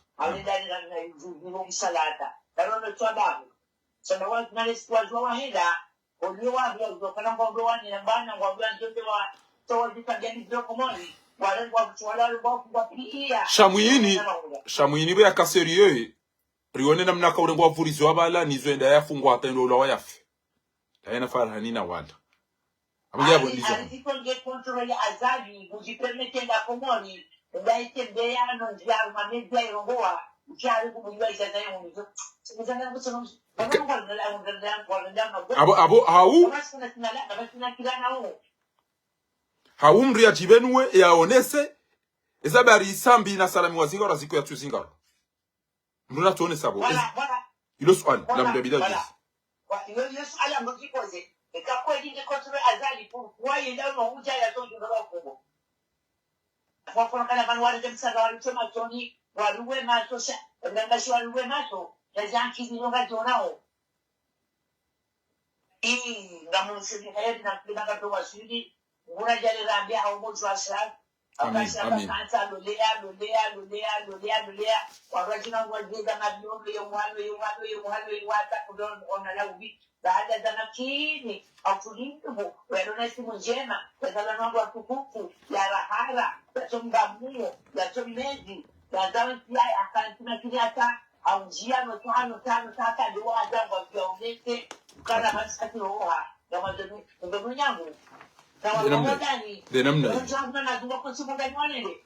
Sha mwinyi, sha mwinyi pvo yaka sérieux, rione namna ka urengwa vurizo apvala, nizo enda yafungwa hata ndo ulawa yafe. Hayina farahani na wala. Apvo nge apvo ndizo. Ari, ari ziko nge contrôle Azali, mudjipermete nda Komori, ndaike mbeyano, ndjari mamedia irongowa, ndjari kubuliwa ijaza yo ndizo. Apvo, apvo, hau? Hau mndru yadjibenuwe, yaonese, eza bari Sambi na Salami wa zingaro, ziko ya tsu zingaro. Mndru natsuonesa pvo. Voilà, voilà. Ilo suala, la mdru bila juzi. Wa, ilo, ilo suala mdru djipoze. Eka kweli nge contrôle Azali, pourquoi yenda uno udja ya tondu ndo wakubo. Kwa kono kana pvanu wale msaga wale tso matsoni, waluwe matso sha, ngangashi waluwe matso, ya zanki zinonga zonao. Ii, ngamunsini heri na mpila ngato waswili, nguna djale rambi hau mdru wa shari. Amin, amin. Akansa loleya, loleya, loleya, loleya, loleya. Warwajina ngwajeza mabiondo ye mwalo, ye mwalo, ye mwalo, ye wata, kudo ona la ubi. Baada za makini, autulivu, walona simu ndjema, wazala wangu watukufu, ya rahara, ya tomba muo, ya tombezi, ya zawe nsiya, ya kansi makini ata, aunjia no tano, tano, tata, ndio wa ajangu wa kia umete, kana masati roha, ya mazenu, ndio mnyangu. Na wa mwanadamu, ndio namna. Ndio mnyangu na nazunga kwa simu ndani wanende.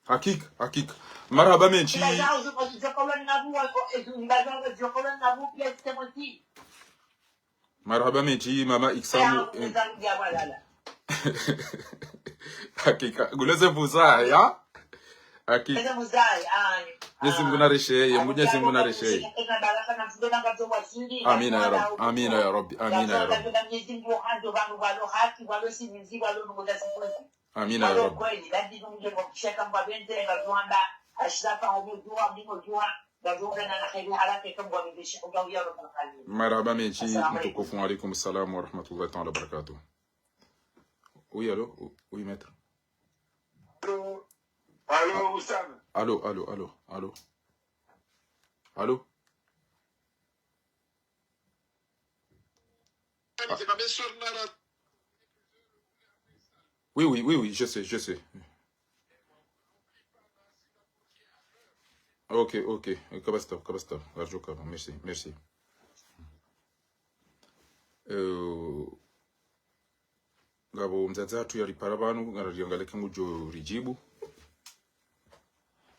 Hakika, hakika. Marahaba mendji. Marahaba mendji, mama Iksamu, eh. Hakika. Nguleze vuza, ya? Hakika. Mwenyezi Mungu narisheye, Mwenyezi Mungu narisheye. Amina ya Rabbi, amina ya Rabbi, amina ya Rabbi. Amina ya Rabbi. Marahaba mendji, mtukufu. Wa alaikum salam wa rahmatullahi ta'ala wa barakatuh. Oui, allô ? Oui, maître. Allô ? Allô, Oussama ? Allô, allô, allô, allô ? Allô ? Oui, oui, oui, oui, je sais, je sais. Ok, ok. Kabasta, kabasta. Arjo kaba. Merci, merci. Eh, ngapvo mdzadze hatru yaripara pvanu, ngarariangalie eka ngudjo ridjibu.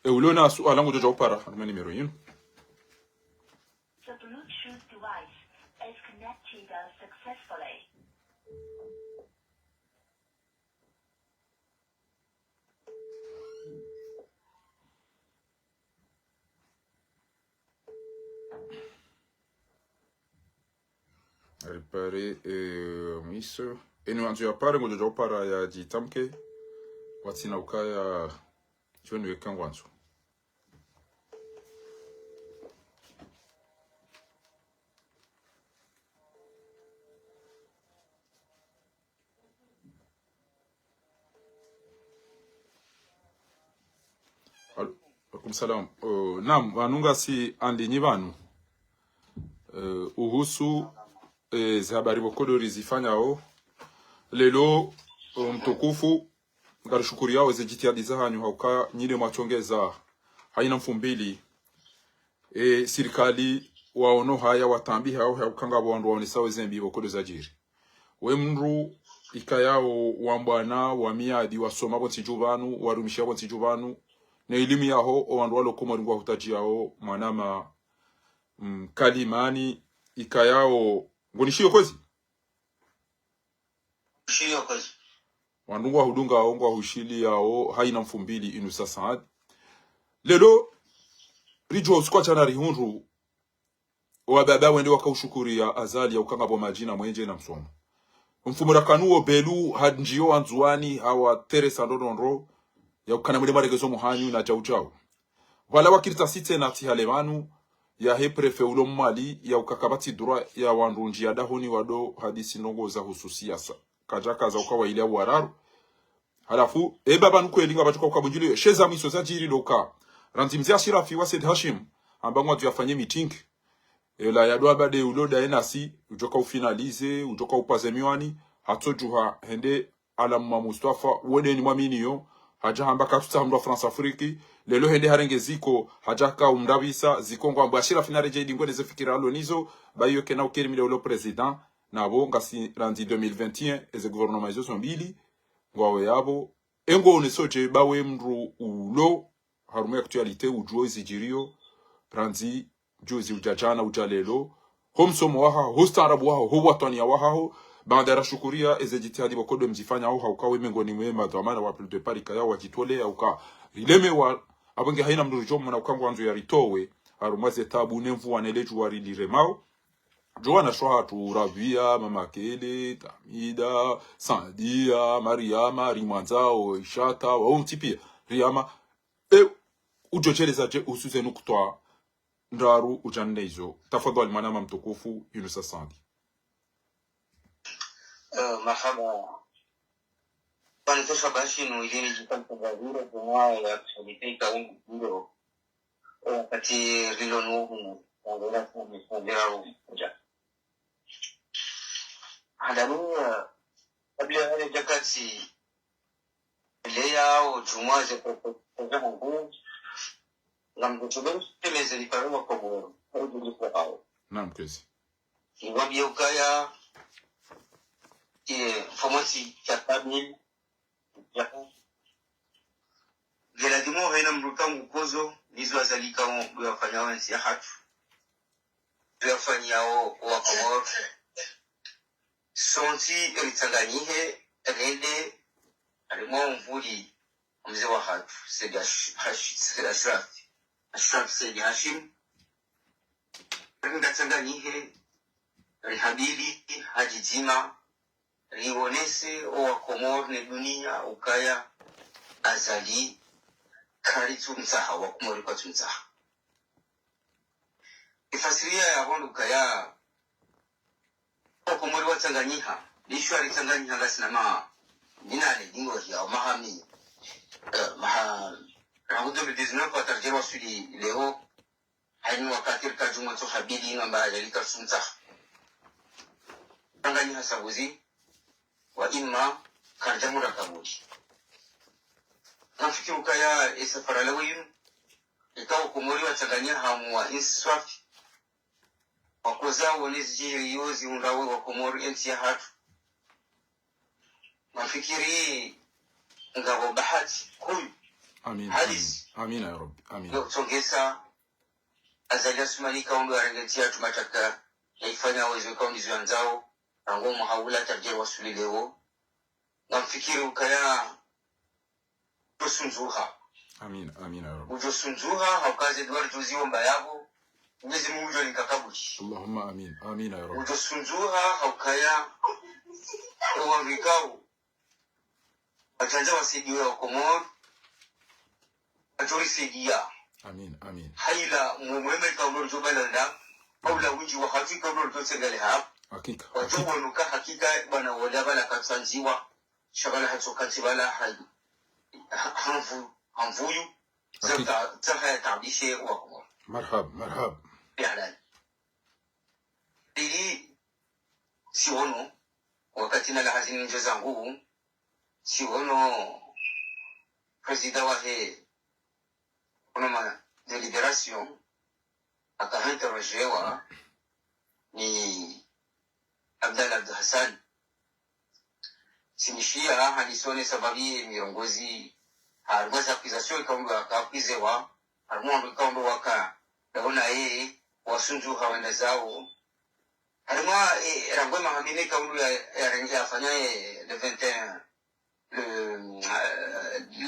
Eh, uliona suala ngudjo dja upara, harumwa nimero yinu. The Bluetooth device is connected successfully. Ripare, eh, mwiso. Eni wandzo yapare, ngudjo dja upara yadjitamke. Watsina ukaya, tsi wenu weka ngwandzo. Al-, alaikum salam. Eh, naam, pvanu ngasi andinyi pvanu. Eh, uhusu, eh, ze habari pvoko ndo rizifanyao. Leo, eh, mtukufu, ngarishukuriyao ze jitihadi zahanyu hauka nyinyi mwatongeza haina mfumbili. Eh, sirikali waono haya watambi hao hauka ngapvo wandru waonesao ze mbi pvoko ndo zajiri. We mndru ikayao wa mbwana, wa miadi, wasoma pvo ntsi dju pvanu, warumisha pvo ntsi dju pvanu, ne ilimu yaho, o wandru walo Komori ngwahutadjiyao, mwanama, mm, kalimani, ikayao, ngonishiyo kwezi? Shiyo kwezi. Wandru ngwahudungao, ngwahushiliyao, haina mfumbili inu sasa. Leo, ridjo usiku wa djana rihundru, wababa wende wakaushukuriya Azali yauka ngapvo madji na mwenje na msomo. Mfumo rakanu wo Belu, handjiyo Wandzuwani, hawateresa ndrondrondro, yauka na mwile maregezo muhanyu na djau djau. Pvala wakirita site na tihale pvanu, yahe préfet ulo Mwali, yauka kapvatsi droit ya wandru ndjiya dahoni wado hadisi ndrongo zahusu siasa. Kadjakaza uka waili ya wararu. Halafu, e baba nukweli ngapvatsuka uka bundjili, she za mwiso zajiri ndo uka. Randzi mze Ashirafi wa Said Hashim, amba ngwadjo yafanye meeting. Ela yado amba nde ulo ndaye nasi, udjoka ufinalize, udjoka upaze miwani, hatsodjuha hende Alamma Mustafa, wodeni mwaminiyo, hadja hamba katsutsaha mndru wa France Afrique, leo hende harenge ziko, hadja ka umndapvisa, ziko ngwambo Ashirafi naredjeyi dingwe ne ze fikira alo nizo, ba iyo kena ukeri mile ulo président, napvo ngasi randzi deux mille vingt et un, eze gouvernement izo zo mbili, ngwawe yapvo, engo onesodje ba we mndru ulo, harumwa actualité udjuo izidjiriyo, randzi, juzi udja djana udja leo, ho msomo wahaho, ho ustaarabu wahaho, ho watwaniya wahaho, baanda rashukuriya eze jitihadi pvoko ndo mzifanyao hauka we mengoni mwe madhwamana wa Pulse de Paris kaya wadjitoleya uka rilemewa, apvo nge haina mndru ridjo mona uka ngwandzo yaritowe, harumwa ze tabu ne mvua ne ledjuwa riliremao. Djo wanashe wahatru, Rabia, Mama Kele, Tamida, Sandia, Mariama, rimwandzao, Ishata, wao ntsi piya, Riama, e, udjo djeleza dje uhusu ze nukutwa ndraru udja nne izo. Tafadhali mwanama mtukufu, Yunusa Sandi. Eh, marhaba. Pvanu tosha bashi nu ili nidjipvanu tangaziro kumwa ya kushadipika ungu kiro. Wakati rilo nuhu, tangazira kumu, tangazira kumu. Hadaruya, kabla ya hale jakati, leya o djumwa ze proposition zangu, ngamdjo tsobe msemeze liparo wa Komoro, au djuli kwa hao. Naam, kwezi. Niwambie ukaya, e, fomosi ya kabili, ya, nge lazimu haina mndru ka ngukozo, nizo Azali ka ndo yafanyao entsi yahatru. Ndo yafanyao wa Komoro. Sontsi eritsanganyihe, rende, harimwa omvuli, omze wahatru, Said Hash-, Hash-, Said Ashraf. Ashraf Said Hashim. Ringatsanganyihe, rihabili, hadjidzima, riwonese owa Komoro ne duniya, ukaya, Azali, karitsumtsaha, wa Komoro kwatsumtsaha. Ifasiriya ya pvo ndo ukaya, o Komori watsanganyiha, lishwa ritsanganyiha ngasina ma, minane, dingo hiya, o maha mi, eh, maha, rangu deux mille dix-neuf, watarjero wasuli leo, haini wakati rika djumwa tso habili inu amba Azali karitsumtsaha. Tsanganyiha sabuzi, wa imma, kardja mura kabuli. Nafikiri ukaya, e safara leo inu, ika o Komori watsanganyiha hamu wa inswafi. wakoza wone zidjiriyo zihundrawo wa Komori, entsi yahatru. Ngamfikiri ngapvo bahati kuu. Amin, halisi, amin, amin ya Rabbi, amin, ya utsongesa Azali Assoumani ikao ndo yarenge entsi yahatru matata, yaifanya wezo ikao ndizo yandzao, rangu mwaha ula hata ridjeri wasuli leo. Ngamfikiri ukaya udjosundzuha. Amin, amin ya Rabbi. Udjosundzuha, hauka ze dua ridjoziomba yapvo, Mwenyezi Mungu udjo nikakabuli. Allahumma amin, amin ya Rabbi. Udjosundzuha, haukaya owandru ikao watsandza wasaidiwe wa Komori, wadjorisaidia. Amin, amin. Haila mwema ikao ndo ridjo balanda, haula windji wahatru ikao ndo ridjo tsengeleha. Hakika, hakika. Wadjo wonuka hakika bwana wola bala katsandziwa, sha bala hatsoka ntsi bala ha-, ha-, hamvu-, hamvuyu, hakika, za ta-, za haya taabishe wa Komori. Marhaba, marhaba. Ya halali. Ili, siono, wakati nalawa hazini ndjo zangu, siono, président wahe Gouvernement de Libération, aka interrogewa ni Abdallah Abdou Hassan. Tsimshiya, hanisone sababu ye mirongozi, harumwa za accusation ikao ndo waka accusewa, harumwa wandru ikao ndo waka daona ye, wasundzuha wenda zao. Harumwa, eh, rangu maha mine ikao ndo ya, ya, yafanya, eh, le vingt et un, le, euh,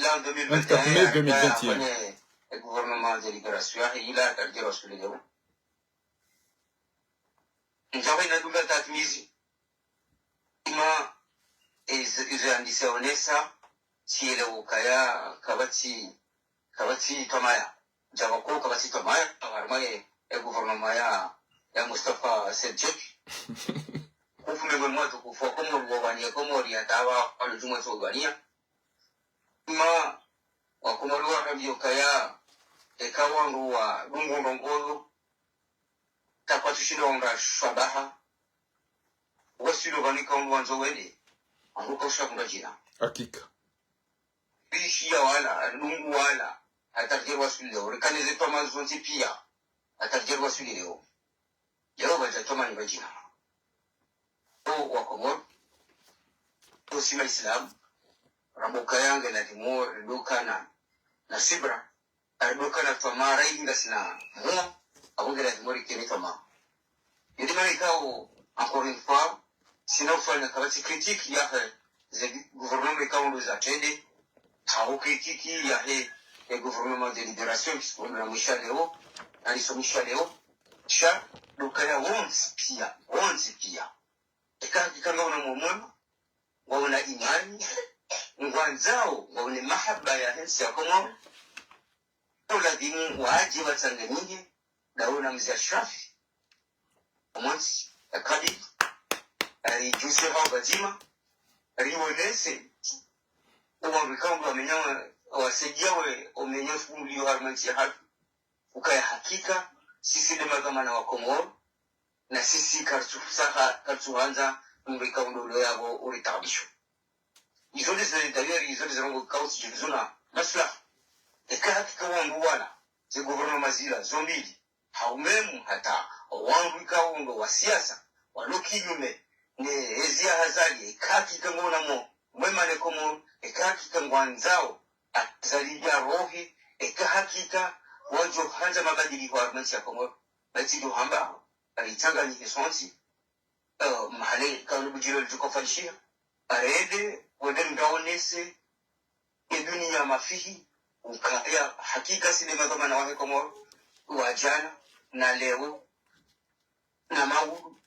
l'an deux mille vingt et un, vingt-quatre mai deux mille vingt et un, yafanya, eh, gouvernement de libération, yahe ila, hata ridjeri wasuli leo. Ndjapvo ina dunga tatmizi. Ima, izo, izo yandisa onesa, tsielewa ukaya, kapvatsi, kapvatsi twamaya. Ndjapvo ko kapvatsi twamaya, harumwa ye, e gouvernement ya, ya Mustafa Said Cheikh. Kufu mengo mwatu kufu, wa Komori wawaniya, Komori ya tawa, wanu djumwa tso wawaniya. Ima, wa Komori warambiwa ukaya, eka wandru wadungu ndrongoo, ta kwatsu shinda wandra shabaha, wasilo pvanu ikao ndo wandzo wende, wandru kausha kundra djina. Hakika. Rishiya wala, ridungu wala, hata ridjeri wasuli leo, rikane ze twamaya zontsi piya, hata ridjeri wasuli leo. Leo pvadja twamaya ni pvadjina. O wa Komori, o si ma Islam, ramba ukaya nge lazimu ridokana na subra, ridokana twamaya, inga sina mwa, apvo nge lazimu rikene twamaya. Yedi mana ikao, encore une fois, tsina ufanya kapvatsi critique yahe, eh, ze gouvernement ikao ndo zatrende, hau critique yahe, eh, gouvernement de libération, puisque ndo na mwisha leo, na liso mwisha leo, sha, ndo ukaya wontsi piya, wontsi piya. Eka hakika ngwaona moyo mwema, ngwaona imani, ngwandzao, ngwaone mahaba yahe ntsi ya Komoro, ndo lazimu wadje watsanganyihe, dawo na mze Ashrafi, omontsi, ya kabili, ridjuse hao pvadzima, riwonese, owandru ikao ndo wamenya, wasaidia we, omenya funguliyo harumwa ntsi yahatru, ukaya hakika, sisi nde madhwamana wa Komoro, na sisi karitsu saha, karitsu handza, mndru ikao ndo ulo yapvo uritaabisho. Izo ndizo, d'ailleurs, izo ndizo ndrongoo ikao tsi zinu zina maslaha. Eka hakika wandru wala, ze gouvernement zila, zo mbili, hau même hata wandru ikao ndo wa siasa, walo kinyume ne ezi ya Azali, eka hakika ngwaona moyo mwema ne Komoro, eka hakika ngwandzao Azali yarohe, eka hakika wadjo handza mabadiliho harumwa ntsi ya Komoro, basi ndo hamba, ritsanganyihe sontsi, eh, mahala ikao ndo budjiro lidjo kofanyishiha, arende, wende mndru aonese, e duniya mafihi, ukaya hakika si nde madhwamana wahe Komoro, wa djana, na leo, na mawudu,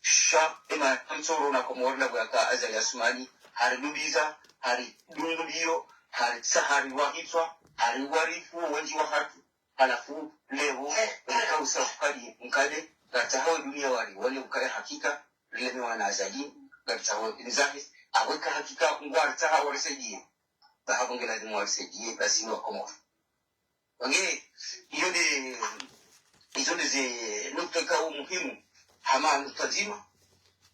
sha, ema mtsoro na Komoro na buyaka Azali Assoumani, haridubiza, haridunguliyo, haritsaha, hariwahitswa, hariwarifu wendji wahatru, halafu leo, rikausa ukadi, nkade, ngaritsaho duniya wari, wone ukaya hakika, rilemewa na Azali, ngaritsaho ndzahe, apvo eka hakika, ngwaritsaha warisaidiye. Ba hapvo nge lazimu warisaidiye, basi ni wa Komoro. Wange, iyo nde, izo nde ze nukta ikao muhimu, hama nukta ndzima,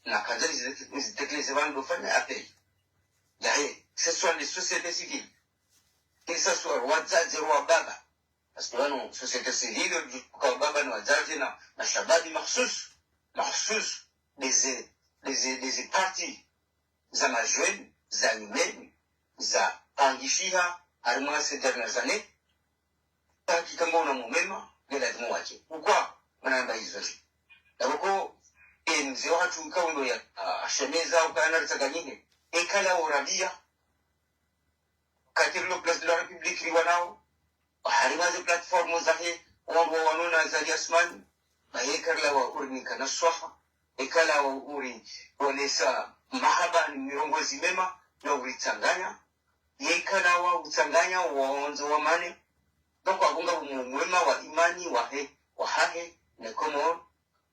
na kandza nizi-, nizitekeleze pvanu ndo fanya appel. Yahe, que ce soit les sociétés civiles, que ce soit wadzadze, wababa, parce que pvanu société civile, kwa baba na wadzadze na, na shababi makhsus. mahususu ndeze, ndeze, ndeze parti za majeunes, za nyumeni, za pangishiha, harimwa ces dernières années, taki kamba una mwema, nge lazimu wache. Ukwa, mwana namba izo zi. Ndapvo ko, e, mze wahatru ikao ndo ya, a, ashemeza, ukaya na ritsaganyihe. Ekala wo rabia, katirilo Place de la République riwanao, harimwa ze plateforme zahe, wandru wa wanona Azali Assoumani, baye karilawa urinika na swaha, ekalawa uri wonesa mahaba ni mirongozi mema, na uritsanganya, yekalawa utsanganya wa ondzo wa mane, donc akunga umwe mwema wa imani wahe, wahahe, ne Komoro,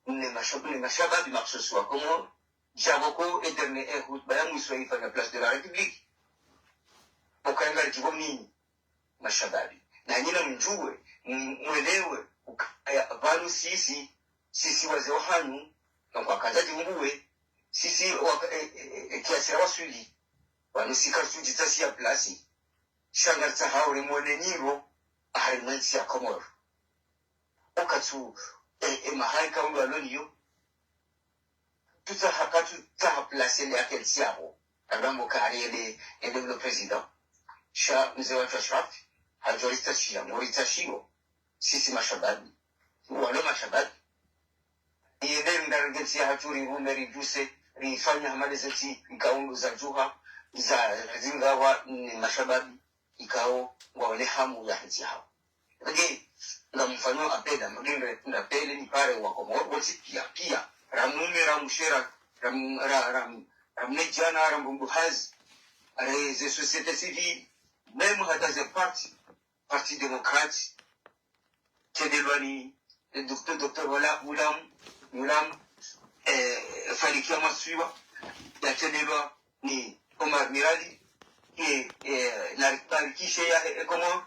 ne mashab-, ne mashababi makhsusi wa Komoro, djapvo ko e dernier, e, hutuba ya mwiso ifanya Place de la République. Ukaya ngaridjivo nini, mashababi. Na nyinyi mdjuwe, m-, mwelewe, ukaya pvanu sisi, sisi wazee wahanyu, na kwa kaza djimbuwe, sisi waka-, e, e, e, e, kiasi ya waswili, pvanu si karitsu djitsaha siya place, sha ngaritsaha uri mwone nyiro, harimwa entsi ya Komoro. Okatsu, e, e, mahali kaulu aloniyo, tutsaha, katsutsaha place le yake ntsi yapvo. Abambo kari ende, ende ulo président. Sha mze wahatru Ashraf, hadjo ritsashiya, ngo ritsashiyo. Sisi mashababi. Walo mashababi. Yende ndarenge ntsi yahatru rirume ridjuse, rifanya hama ndeze ntsi, ikao ndo za djuha, za zingawa ni mashababi. Ikao ngwaone hamu ya hentsi yahawo. Nge, ngamfanyo appel, mdjimbe, ndapele nipare wa Komoro, wontsi pia, pia. Ramume, ramushera, ram-, ra-, ram-, ramnedjana, rambuhazi. Are ze société civile, même hata ze parti, Parti Démocrate, tendelwa ni, eh, docteur, docteur Wala-, Ghulam, Ghulam, eh, Farikia Masiwa, yatendelwa ni Omar Mirali, eh, eh, na Barikishe ya, eh, Komoro,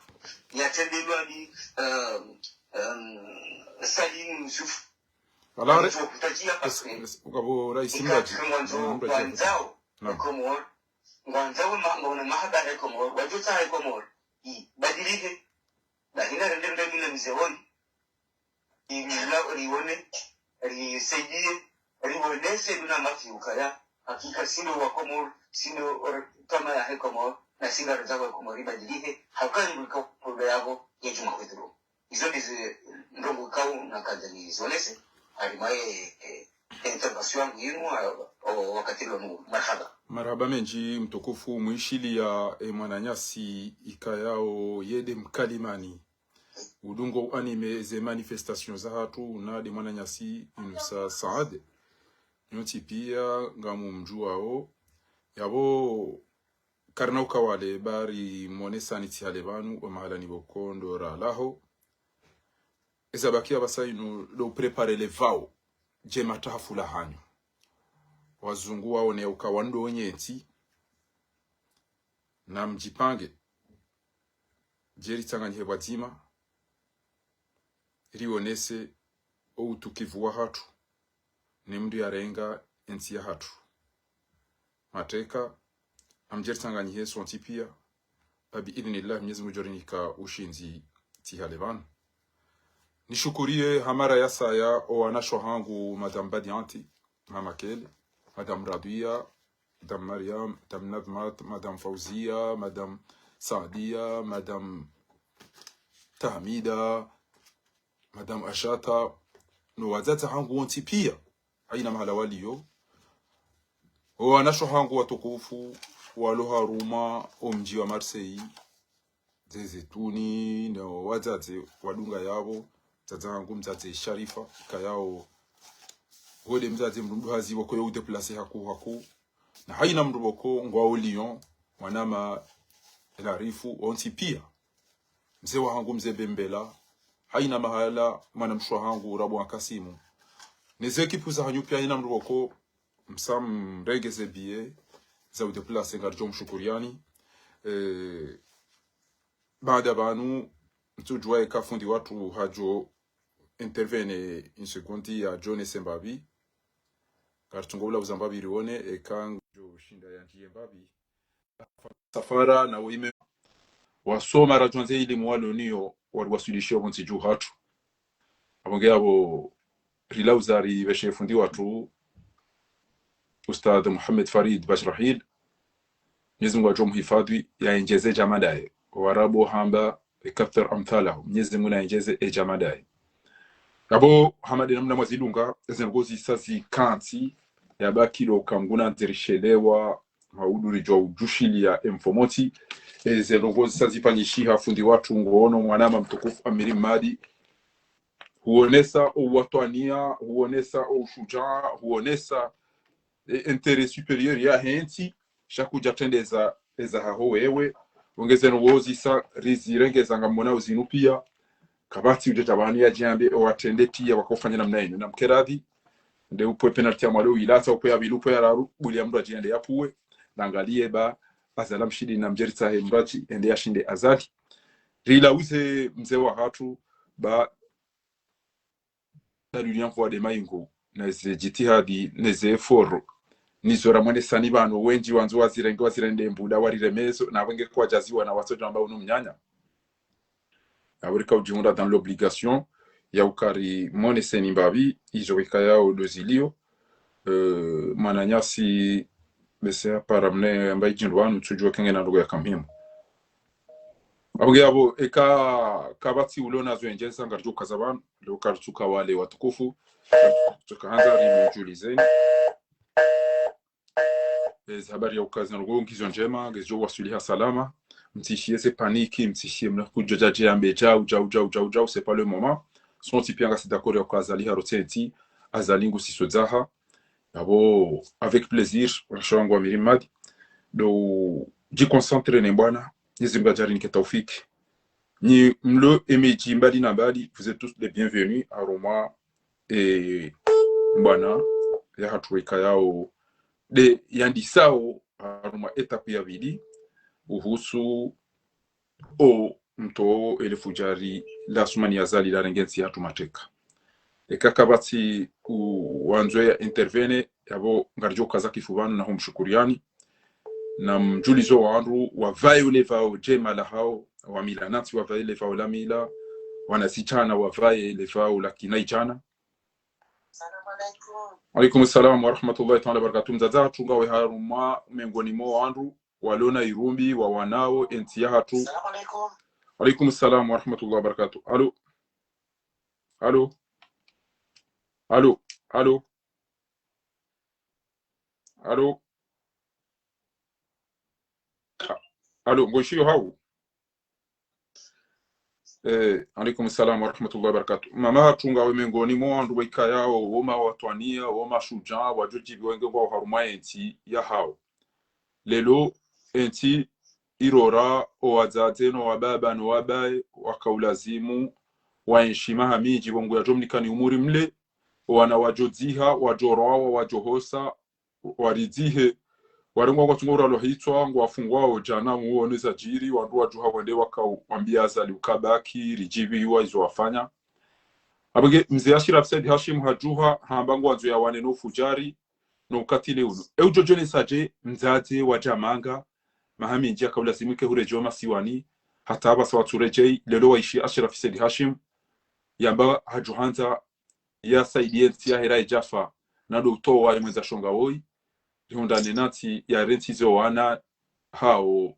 yatendelwa ni, eh, eh, Salim Yusuf. Alare, Nzo kutakia es-, parce que es-, ukabo raisi ika mbaji. Mwanzo, mm, mbaji. Ngwandzao, Naam. Komoro, ngwandzao ma-, ngwana mahaba ya Komoro, wadjotsaha Komoro, ibadilihe, bahina rende rende mine mze woyi. Ri-, rione, risaidie, rionese duna mafi ukaya, hakika si ndo wa Komoro, si ndo or-, kama yahe Komoro, na si ngarandzao wa Komoro ibadilihe, hauka ndo ika Komoro yapvo, ye djuma hwedhuru. Izo ndizo ndrongoo ikao nakandza nizionese, harimwa ye, eh, intervention yangu yinu, ah, o, wakati lonu, marahaba. Marahaba mendji, mtukufu, mwishiliya, eh, mwananyasi ikayao yende mkalimani. Udungo uanime ze manifestation zahatru, na nde mwananyasi Yunusa Saade. Nyontsi pia ngamumdjuwao. Yapvo karina ukawale bari monesani tsi hale pvanu, wa mahala ni pvoko ndo ralaho. Eza bakia pvasa inu ndo préparer le vao, dje matahafula hanyu. Wazungu waone uka wandru wonyentsi, na mdjipange, dje ritsanganyihe pvwadzima, rionese o utukivu wahatru, ne mndru yarenga entsi yahatru. Mateka, amdje ritsanganyihe sontsi pia, ba bi idhnillah, Mwenyezi Mungu djorinika ushindzi tsi hale pvanu. Nishukuriye ha mara ya saya o wanashe wahangu, Madame Badianti, Mama Kele, Madame Radwiya, Madame Mariam, Madame Nadhmat, Madame Fauziya, Madame Saadiya, Madame Tahmida, Madame Ashata, no wadzadze wahangu wontsi pia, haina mahala waliyo. O wanashe wahangu watukufu, walo harumwa o mdji wa Marseille, ze Zetuni, no wadzadze wadunga yapvo, mdzadze hangu mdzadze Sharifa, ikayao, hwende mdzadze mndru mduhazi pvoko yo udéplacer haku haku. Na haina mndru pvoko ngwao Lyon, mwanama Elarifu, wontsi pia. Mze wahangu mze Bembela, haina mahala mwanamshe wahangu Rabu Ankasimu. Ne ze équipe zahanyu pia haina mndru pvoko, msa mrenge ze billet, za udéplacer ngaridjo mshukuriyani. Eh, baada pvanu, ntsudjuwa eka fundi watru hadjo intervenir une seconde yadjo nese mbapvi. Ngaritsungo ula uza mbapvi rione, eka ngudjo shinda yandjiye mbapvi. Safara na wime wasoma radjwandze ilimu walo niyo wariwaswilishiyo pvontsi dju hatru. Apvo nge apvo rilauza ripveshe fundi watru, Ustadh Mohamed Farid Bajrahil, Mwenyezi Mungu adjo muhifadhwi, yaendjeze djama ndaye. Warabu hamba: "Kathir amthalahu", Mwenyezi Mungu naendjeze edjama ndaye. Yapvo hama nde namna mwazidunga, eze ndrongoo zisa zikantsi, yabaki ndo uka mnguna ndzirishelewa, ha uduri djwa udjushiliya emfomotsi, eze ndrongoo zisa zifanyishiha fundi watru ngoono mwanama mtukufu Amiri Mmadi, huonesa owatwaniya, huonesa oushudjaa, huonesa e, intérêt supérieur yahe ntsi, sha kudja trendeza eza haho wewe, wonge ze ndrongoo zisa rizirengeza ngamwonao zinu piya, kapvatsi udja dja pvanu yadjiambe, owatrende piya wakaufanya namna inu. Namkeradhi, nde upve penalty ya mwalo uilatsa, upve ya pvili, upve ya raru, buli ya mndru adjiende yapvuwe, nangaliye ba Azali amshindi na mdjeritsahe mradji, ende yashinde Azali. Rilauze mze wahatru, ba Salut, lien mvua de maingo, neze djitihadi, neze eforo. Nizo ramwonesa ni pvanu, wendji wandzo wazirenge, wazirende mbuda, wariremezo, na wenge kwadjaziwa na watsodjwamba unu mnyanya. Yapvo rika udjihundra dans l'obligation ya uka rimonese ni mbapvi izo wekayao ndo zilio, euh, mwananyasi, bese apara mne amba idjindru wanu, tsudjuwa kenge na ndrongoo yaka muhimu. Apvo nge yapvo, eka kapvatsi ulo nazo endjeza, ngaridjo ukaza pvanu, leo karitsuka wale watukufu, tsuka handza rimdjulizeni. Ezi habari ya ukaza ndrongoo ngizo ndjema, ngezidjo waswiliha salama. Mtsishiye ze paniki, mtsishiye mna kudjo djadje yambe djau, djau, djau, djau, djau, c'est pas le moment. Sontsi piya ngasi d'accord ya ukaza Azali harotsi entsi, Azali ngusiso dzaha. Yapvo, avec plaisir, rasha wangu Amiri Mmadi. Ndo djiconcentre ne bwana, Mwenyezi Mungu adjarinike taufiki. Nyi mlo emidji mbali na mbali, vous êtes tous les bienvenus, harumwa e bwana yahatru wekayao nde yandisao harumwa étape ya pvili, uhusu o mtoo ele fudjari la Assoumani Azali larenge ntsi yahatru mateka. Eka kapvatsi u-, wandzo ya intervenir, yapvo ngaridjo ukaza kifu pvanu na humshukuriyani. Na mdjulizo wandru wapvaye le pvao djema lahao, wamila nantsi wapvaye le pvao la mila, wanazidjana wapvaye le pvao la kinaidjana. Alaikum salam wa rahmatullahi ta'ala wa barakatuh. Mdzadze hatru ngawe harumwa mengoni mo wandru walona irumbi wa wanao entsi yahatru. Alaikum salam wa rahmatullahi wa barakatuh. Allô? Allô? Allô? Allô? Allô? Allô, ngoishiyo hau? Eh, alaikum salam wa rahmatullahi wa barakatuh. Mama hatru ngawe mengoni mo wandru wekayao, woma watwaniya, woma shudjaa, wadjodjibi wenge ngwao harumwa entsi yahao. Leo, entsi irora, owadzadze, no wababa, no wabaye, wakaulazimu, waenshi maha mindji, pvo Mngu yadjomnikani umuri mle, owana wadjodziha, wadjoroawa, wadjohosa, waridzihe, warengwa ngwatsungwa uralwa hitswa, ngwafungwao djana, muone zadjiri, wandru wadjuha wende wakawambia Azali ukabaki, ridjibiwa izo wafanya. Apvo nge mze Ashraf Said Hashim hadjuha, hamba ngwandzo yawane no fudjari, no ukatili unu. E udjo djonesa dje, mdzadze wa djamanga, maha mindji yakaulazimu ike huredjewa masiwani, hata apvasa watsuredjei, leo waishi Ashraf Said Hashim, yamba hadjuhandza, yasaidiye ntsi yahe ra idjafa, na ndo utowa ye mwendza shonga woyi, rihundrane nantsi yarentsi ze wana hao,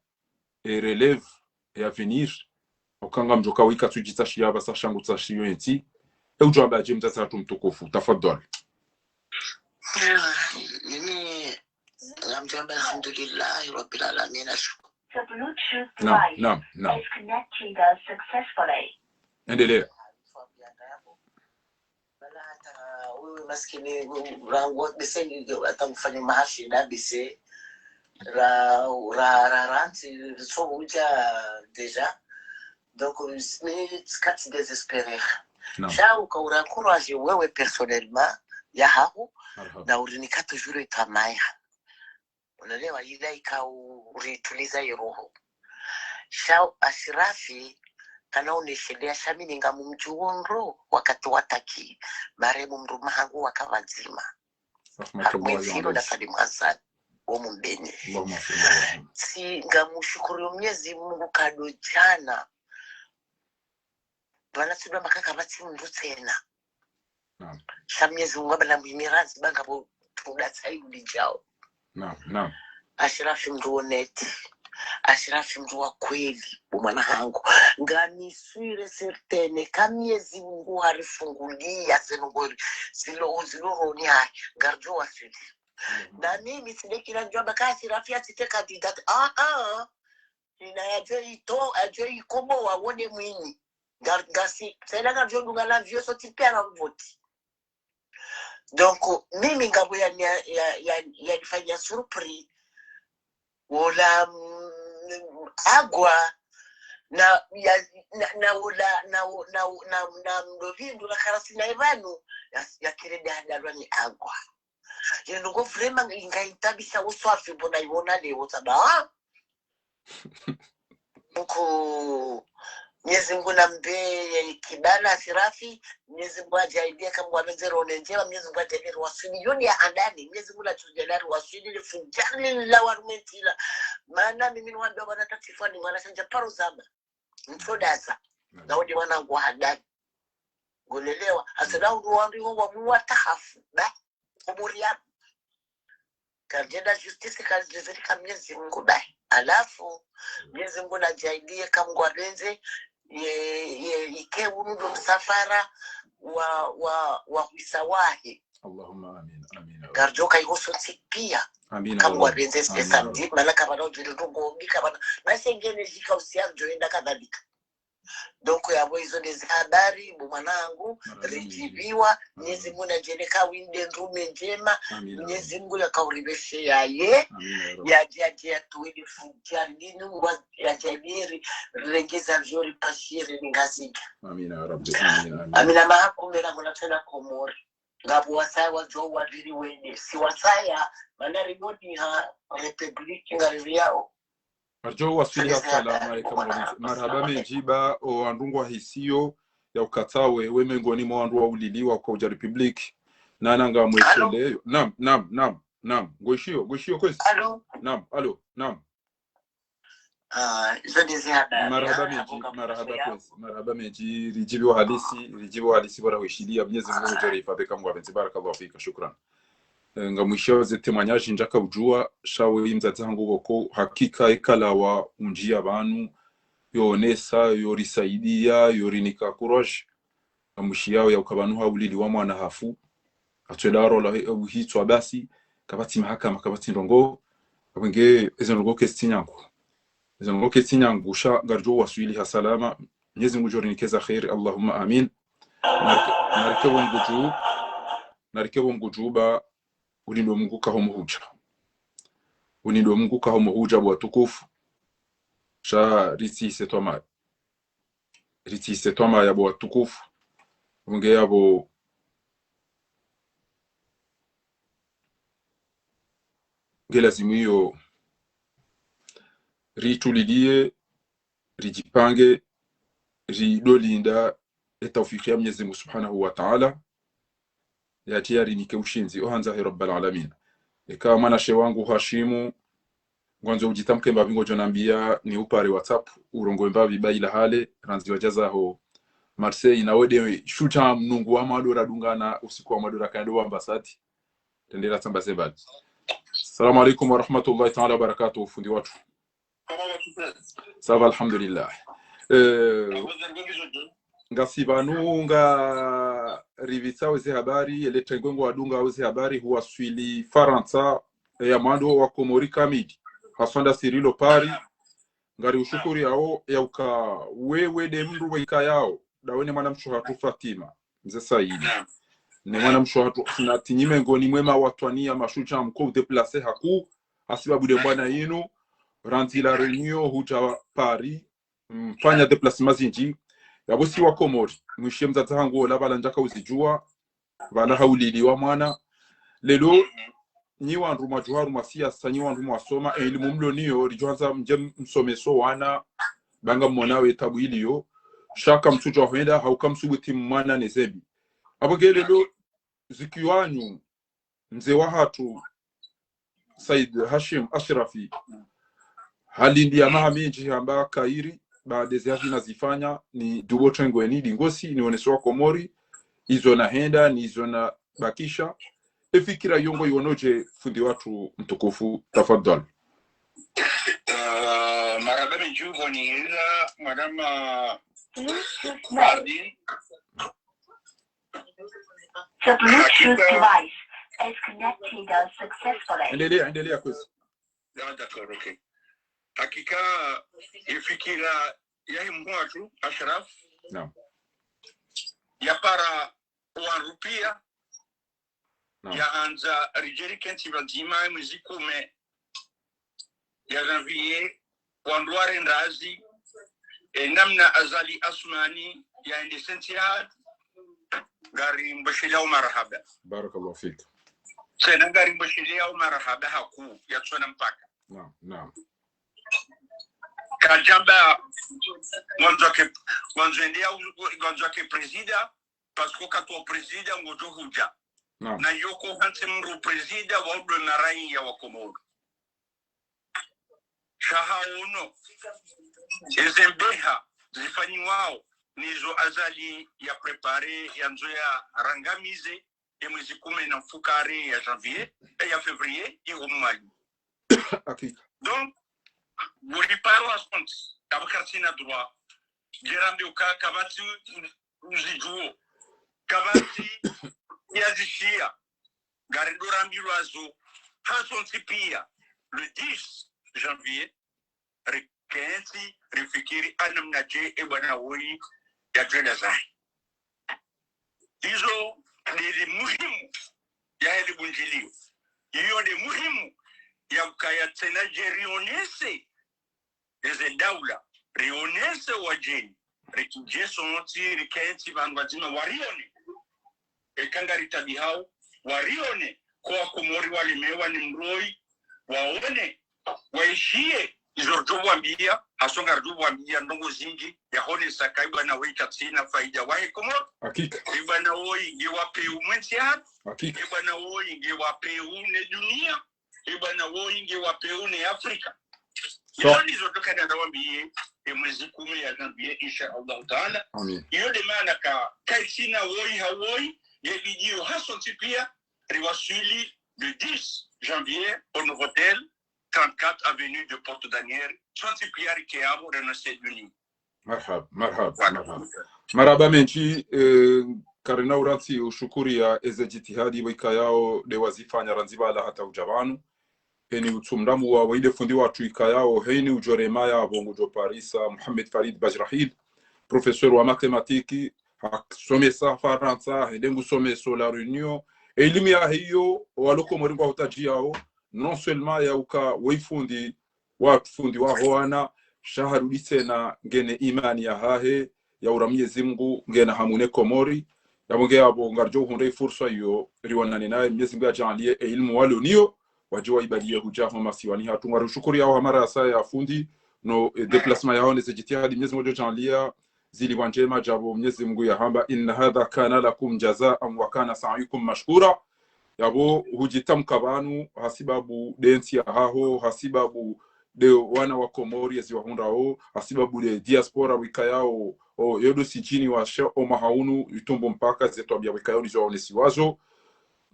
e relève, e avenir, uka ngamdjoka wika tsudjitsa shiya pvasa sha ngutsa shiyo entsi, e udjo amba dje mdzadze hatru mtukufu, tafadhali. Ah, mimi, ngamdjo amba alhamdulillahi rabbil alamin, ashukuru. Naam, naam, naam. Endelea. Bala hata wewe maskini, rangu bese ni hata mfanye mahashi da bese. Ra, ra, ra, ra, ntsi, so uja déjà. Donc, mi tsikatsi désespéré. Naam. Sha uka ura encouragé wewe personnellement, yahahu, marahaba, na urinika toujours etamaya. Unaelewa, ila ika u-, urituliza ye roho. Sha Ashirafi, kana uneshelea sha mi ninga mumdjuwo ndro wakati wataki, marehemu mdrume hangu waka pvadzima. Rahmatullahi alayhi. Harumwa ezilo na Salim Hassan, wo Mumbeni. Allahumma salli ala Muhammad. Tsi ngamushukuru Mwenyezi Mungu kado djana. Pvana tsidwa makaka pvatsi mndru tsena. Naam. Sha Mnyezi Mungu amba namhimiradzi, ba ngapvo tunda tsayi ulidjao. Naam, naam. Ashirafi mndru honnête. Ashirafi mndru wa kweli, bo mwana hangu. Ngami sûre et certaine, ka Mnyezi Mungu harifunguliya ze ndrongoo zilo, zilo rohoni hahe, ngaridjo waswili. Na mimi tsi nde kila ndjwamba ka Ashirafi yatsite candidate. Ah, ah. Ina yadjo ito, yadjo ikomowa wone mwinyi. Nga, ngasi, tsena ngadjo dunga l'avion, so tsi pia na mvoti. Donc, mimi ngapvo ya, ya, ya, ya, yanifanya surpris. Wola, mm, agwa, na, ya, na, na, wola, na, wo- na, wo- na, na mdru pvindru na karasi na ipvanu, ya, ya kirede hadalwa ni agwa. Ye ndrongoo vraiment nga, nga intabisha uswafi, bo na iwona leo, tsamba, ah? Mkuu, Mnyezi Mungu nambe kibali Ashirafi, Mnyezi Mungu ajaliye ka Mungu apvendze roho ndjema, Mnyezi Mungu ajaliye riwaswili, yoni ya handani, Mnyezi Mungu natsudjaliye riwaswili, le fudjali la warumenti la. Mana mimi niwambia bwana tatifwa ni mwana shanja paro zama. Mtsodaza. Na wodi mwana ngu handani. Ngolelewa. Asira uru wandru iho wa muwa tahafu. Ba. Komori ya. Karidjenda justice, karidjezeri ka Mnyezi Mungu bahi. Halafu, Mnyezi Mungu nadjaliye ka Mungu apvendze, ye, ye, ike unu ndo msafara wa, wa, wa hwisa wahe. Allahumma amin, amin, ya Rabbi. Ngaridjo ka iho sontsi pia. Amin, ya Rabbi. Ka Mungu apvendze, amin, ya Rabbi. Samedi, mana kapvana udjiri ndrongoo mbi, kapvana. Basi ngene djika usiya djo enda kadhalika. Donc, yapvo izo ndezi habari, bo mwanangu, ridjiviwa, Mnyezi Mungu nadjaliye ka winde ndrume ndjema, Mnyezi Mungu yakauripveshe yaye, yadje, yadje yatuwili fudja linu, wa- yadje yadiri, rirengeza vyori pashire ni Ngazidja. Amina, ya Rabbi, amina, amina. Amina mahakumera mwana tsena Komori. Ngapvo wasaya wadjo waviri wende. Si wasaya, mana ribodi ha République ngariri yao. Marjo waswili ha salama, eka mwa- marahaba mendji ba, o wandru ngwahisiyo, ya ukatsawe, we mengoni mwa wandru wa ulili wa uka udja République. Nana ngamwesheleyo. Naam, naam, naam, naam. Ngwishiyo, ngwishiyo kwezi. Allô? Naam, allô, naam. Ah, izo ndezi habari. Marahaba mendji, marahaba kwezi. Marahaba mendji, ridjiviwa halisi, ridjiviwa halisi, bora weshiliya, Mnyezi Mungu mdjori ifa beka Mungu apvendze. Barakallahu fika, shukran. Eh, ngamwishiyo ze témoignage ndjaka udjuwa, sha we mdzadze hangu koko, hakika ikalawa undjiya pvanu, yonesa, yorisaidiya, yorinika courage. Ngamwishiyao ya uka pvanu ha ulili wa mwana hafu. Atsweda rola he- uhitswa basi, kapvatsi mahakama, kapvatsi ndrongoo. Apvenge, eze ndrongoo kezi tsi nyangu. Eze ndrongoo kezi tsi nyangu, sha ngaridjo waswili ha salama. Mnyezi Mungu djorinikeza kheri, Allahumma amin. Narike, narike pvo Mungu dju, narike pvo Mungu dju ba, ulindwe Mungu kahomo hudja. Ulindwe Mungu kahomo hudja bo watukufu. Sha ritsise twamaya. Ritsise twamaya bo watukufu. Nge yapvo, nge lazimu iyo rituliliye, ridjipange, ridolinda e taufiki ya Mnyezi Mungu Subhanahu wa Ta'ala, yatsi yarinike ushindzi, ohandza he Rabbal Alamin. Eka mwanashe wangu Hashimu, ngwandzo udjitamke mbapvi ngodjo nambiya ni upare WhatsApp, urongowe mbapvi ba ila hale, randzi wadjaza ho Marseille, na wede shutsa mnungu wa mwando radungana, usiku wa mwando rakaya ndo wa ambassade. Tendela tsamba ze bali. Salamu alaikum wa rahmatullahi ta'ala wa barakatuh, fundi watru. Ça va, alhamdulillah. Eh, ngasi pvanu ngaripvitsawo ze habari, ele tengwe ngwadungawo ze habari, huwaswili Farantsa, eh, ya mwando wa Komori kamili. Haswa nda sirilo Paris, ngari ushukuriyawo ya uka wewe nde mndru wekayawo, ndawe ne mwanamshe hatru Fatima, mze Saidi. Ne mwanamshe hatru Husna, tsi nyi mengoni mwe mawatwaniya mashudja mko udéplacer haku, hasibabu nde mbwana yinu, randzi La Réunion hudja Paris, mfanya déplacement zindji. Yapvo si wa Komori, mwishiye mdzadze hangu ola pvala ndjaka uzidjuwa, pvala ha ulili wa mwana. Lelo, nyi wandru mwadjuha harumwa siasa, nyi wandru mwasoma, e elimu mlo niyo, ridjo handza mdje msomeso wana, ba ngamwona we tabu iliyo, sha kamtsudjuwa hwenda, hauka msubuti mwana ne zembi. Apvo nge lelo, zikiwanyu, mze wahatru, Said Hashim Ashrafi, halindi ya maha mendji hamba kairi, baada ze hazi nazifanya, ni dubo tengweni, dingosi, ni onese wa Komori, izo nahenda, nizo nabakisha. Efikira iyo ngoiwonoje, fundi watru mtukufu, tafadhali. Eh, marahaba mendji hupvonihira, madame Fardine. The Bluetooth device is connected successfully. Endelea, endelea kwezi. Ah, d'accord, ok. Hakika, efikira yahe mhuu watru, Ashraf, Naam. yapara wandru pia, Naam. yahandza ridje rikentsi pvadzima mwezi kume ya janvier, wandru warende hazi, e, namna Azali Assoumani yaendese ntsi yahatru, ngarimbosheleao marahaba. Barakallahu fik. Tsena ngarimbosheleao marahaba hakuu yatsona mpaka. Naam, naam. Kadjamba ngwandzo ke, ngwandzo ende ya, ngwandzo ke président, parce que katwa président ngodjo hudja. Naam. Na yoko hantsi mdru président wa udwe na raiya wa Komoro. Sha hawono eze mbeha zifanyiwao nizo Azali ya préparé, yandzo yarangamize, e mwezi kume na mfukare ya janvier, eh, ya février, iho Mwali. Hakika. Donc, ngoriparo hasontsi, kapvatsi na droit djerambe uka kapvatsi uzidjuo, kapvatsi yazishiya, ngaridorambilwa zo hasontsi pia, le dix janvier, rikentsi, rifikiri anamnadje e bwana woyi yadjwenda zahe. Izo ndeli muhimu yahe libundjilio. Iyo nde muhimu ya ukaya tsena dje rionese eze daula, rionese wadjeni, rikidje sontsi, rikentsi pvanu pvadzima warione. Eka ngaritabihao, warione, ko Wakomori walemewa ni mdru woyi, waone, waishiye izo ridjo wambiya, haswa ngaridjo wambiya ndrongoo zindji, yahonesa ka e bwana woyi katsina faida wahe Komoro. Hakika. E bwana woyi nge wa peu mwe ntsi yahatru. Hakika. E bwana woyi nge wa peu ne dunia. E bwana woyi nge wa peu ne Afrika. So- Izo ndizo tokana na wambiye, e mwezi kume ya janvier, insha Allahu Taala. Amin. Iyo nde maana ka, kaitsina woyi ha woyi, ye video hasontsi pia, riwaswili le dix janvier au Novotel, trente-quatre avenue de Porte d'Asnières, sontsi pia rike yapvo, renonse duni. Marahaba, marahaba, marahaba. Marahaba mendji, eh, karina urantsi ushukuriya eze djitihadi wekayao nde wazifanya randzi pvala hata udja pvanu. Heni utsumdamu wa waide fundi watru ikayao, heni udjo rema yapvo ngudjo parisa, Mohamed Farid Bajrahid, professeur wa mathématiques, hasomesa Farantsa, hende ngusomeso La Réunion. E ilimu yahe iyo, walo Komori ngwahutadjiyao, non seulement ya uka weifundi, wa fundi waho wana, sha harudi tsena ngena imani yahahe, ya ura Mwenyezi Mungu, ngena hamu ne Komori, yapvo nge yapvo ngaridjo uhundra ifurswa iyo, riwonane naye, Mwenyezi Mungu yadjaanliye, e ilimu walo nayo, wadje waibaliye hudja ho masiwani hatru. Ngariushukuriyao ha mara ya saya ya fundi, no, e, déplacement yaho neze djitihadi, Mwenyezi Mungu yadjaanliya, zilipvwa ndjema djapvo Mwenyezi Mungu yahamba, إن هذا كان لكم جزاء وكان سعيكم مشكورا. Yapvo hudjitamka pvanu, hasibabu nde ntsi yahaho, hasibabu nde wana wa Komori yezi wahundrao, hasibabu nde diaspora wikayao, o, yodo sijini washe o mwaha unu, itumbu mpaka ze twabiya wikayao nizo waonesiwazo.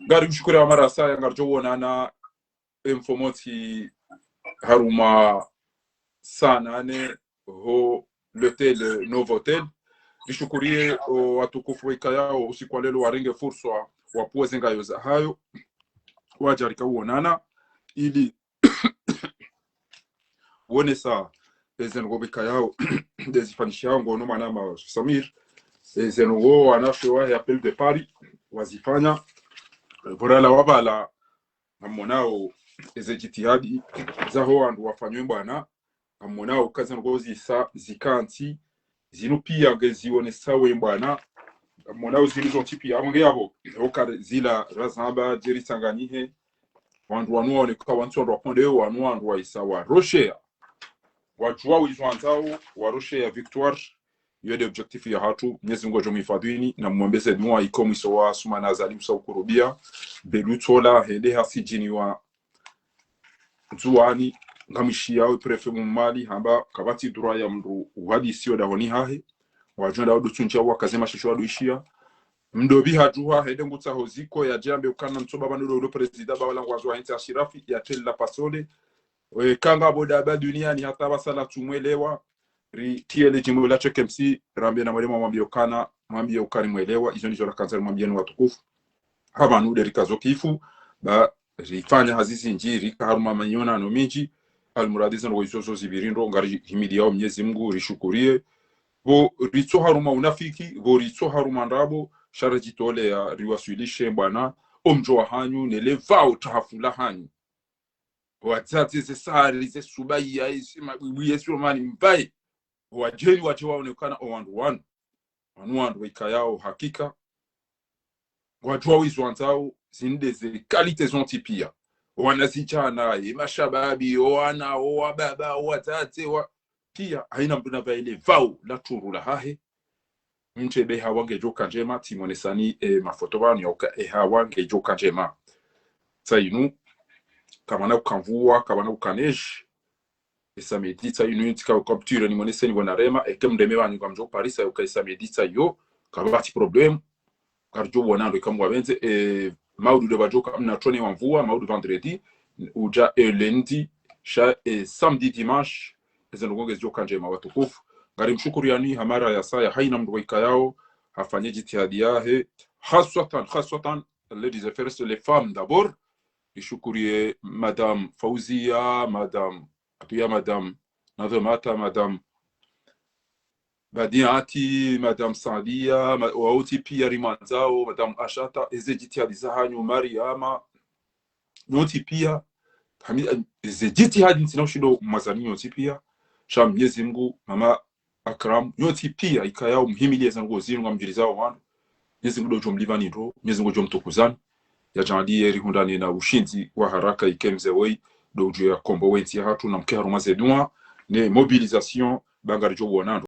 Ngarimshukuriya wa mara saya, ngaridjo wonana, e mfumotsi harumwa saa nane ho l'hôtel Novotel. Rishukuriye o watukufu wekayao usiku wa leo warenge furswa wapvuwe ze ngayo zahayo. Wadja rika uonana ili wonesa eze ndrongoo wekayao nde zifanyishihao ngono mwanama Samir. Eze ndrongoo wanashe wahe Appel de Paris wazifanya. Pvo ralawa pvala ngamonao eze djitihadi zaho wandru wafanyao e mbwana, ngamonao ka ze ndrongoo zisa zikantsi, zinu pia ngezionesao e mbwana, ngamonao zinu zontsi pia, apvo nge yapvo, oka zila razamba djeri tsanganyihe, wandru wanu waoneka wantsi wandru wakonde, wanu wandru waisa warosheya. Wadjuwa wizo wandzao, warosheya victoire, iyo nde objectif yahatru, Mwenyezi Mungu yadjo muhifadhwini, na mumwombeze dua, iko mwiso wa Assoumani Azali usa ukurubia, Belu Tsola, hende hasijiniwa Ndzuwani, ngamwishiyao préfet Mmwali, hamba kapvatsi droit ya mndru uhadisi yo dahoni hahe, wadjo enda wadu tsundja wakaze mashesho wadu ishiya, mdru pvi hadjuha hende ngutsaho ziko yadje yambe ukana ntsoba pvanu ndo ulo prezida ba wala ngwandzo hentsi Ashirafi, yatele la pasole. E, kanga boda ba duniani hata pvasa la tsumwelewa, ri tiele jimbo la Cheikh M C, rambe na mwalimu mwambie ukana, mwambie ukana mwelewa, izo ndizo rakandza rimwambieni watukufu. Hapvanu nde rikazo kifu, ba rifanya hazi zindji, rika harumwa manyonano mindji, almuradi zinu izo zo zipviri ndo, ngari himidiyao Mnyezi Mungu, rishukurie. Pvo ritso harumwa unafiki, pvo ritso harumwa ndrabo, sha radjitolea riwaswilishe bwana, omdjo wa hanyu, ne le pvao tahafula hanyu. Watsatse ze sari, ze subaya, ezi mabwibwi, ezi omani mbaye. Wadjeni wadje waone ukana owandru wanu. Wanu wandru waikayao hakika. Ngwadjuao izo wandzao, zinde ze qualité zontsi pia. Wana zidjana, e mashababi, owana, owababa, owatsatse, wa, pia, haina mdru na pvaile pvao la turu la hahe. Mtse be hawa ngedjoka ndjema, tsi monesani, e, mafoto pvanu ya uka, e, hawa ngedjoka ndjema. Tsa inu, kapvana uka mvua, kapvana uka neige. E samedi, tsa inu, ntsika capture, ni moneseni ngona rema, eke mreme pvanu ngamdjo parisa, ya uka e samedi, tsa iyo, kapvatsi problème. Karidjo wona ndo ika mwa pvendze, e, maudu nde pvadjoka, mna tone wa mvua, maudu vendredi, udja, e, lundi, sha, e, samedi, dimanche, eze ndrongoo ngezidjoka ndjema watukufu. Ngari mshukuriani ha mara ya saya, haina mdru waikayao, hafanye jitihadi yahe, haswatan, haswatan, ladies first, les femmes d'abord. Rishukurie Madame Fauzia, Madame Atuya, Madame Nadhomata, Madame Badiati, Madame Sadia, ma, wontsi pia rimwandzao, Madame Ashata, eze jitihadi za hanyu, Mariama, nyontsi pia, hami, eze jitihadi ntsina ushindo mwazani nyontsi pia, sha Mnyezi Mungu, Mama Akram, nyontsi pia, ikayao mhimilie zangu zinu ngamdjilizao wanu, Mnyezi Mungu ndo udjo mlipvani ndro, Mnyezi Mungu udjo mtukuzani, yadjaanlie rihundrane na ushindzi wa haraka ike mze wei, ndo udjo yakombowe entsi yahatru na mke harumwa ze dua, ne mobilisation, ba ngaridjo wona ndro.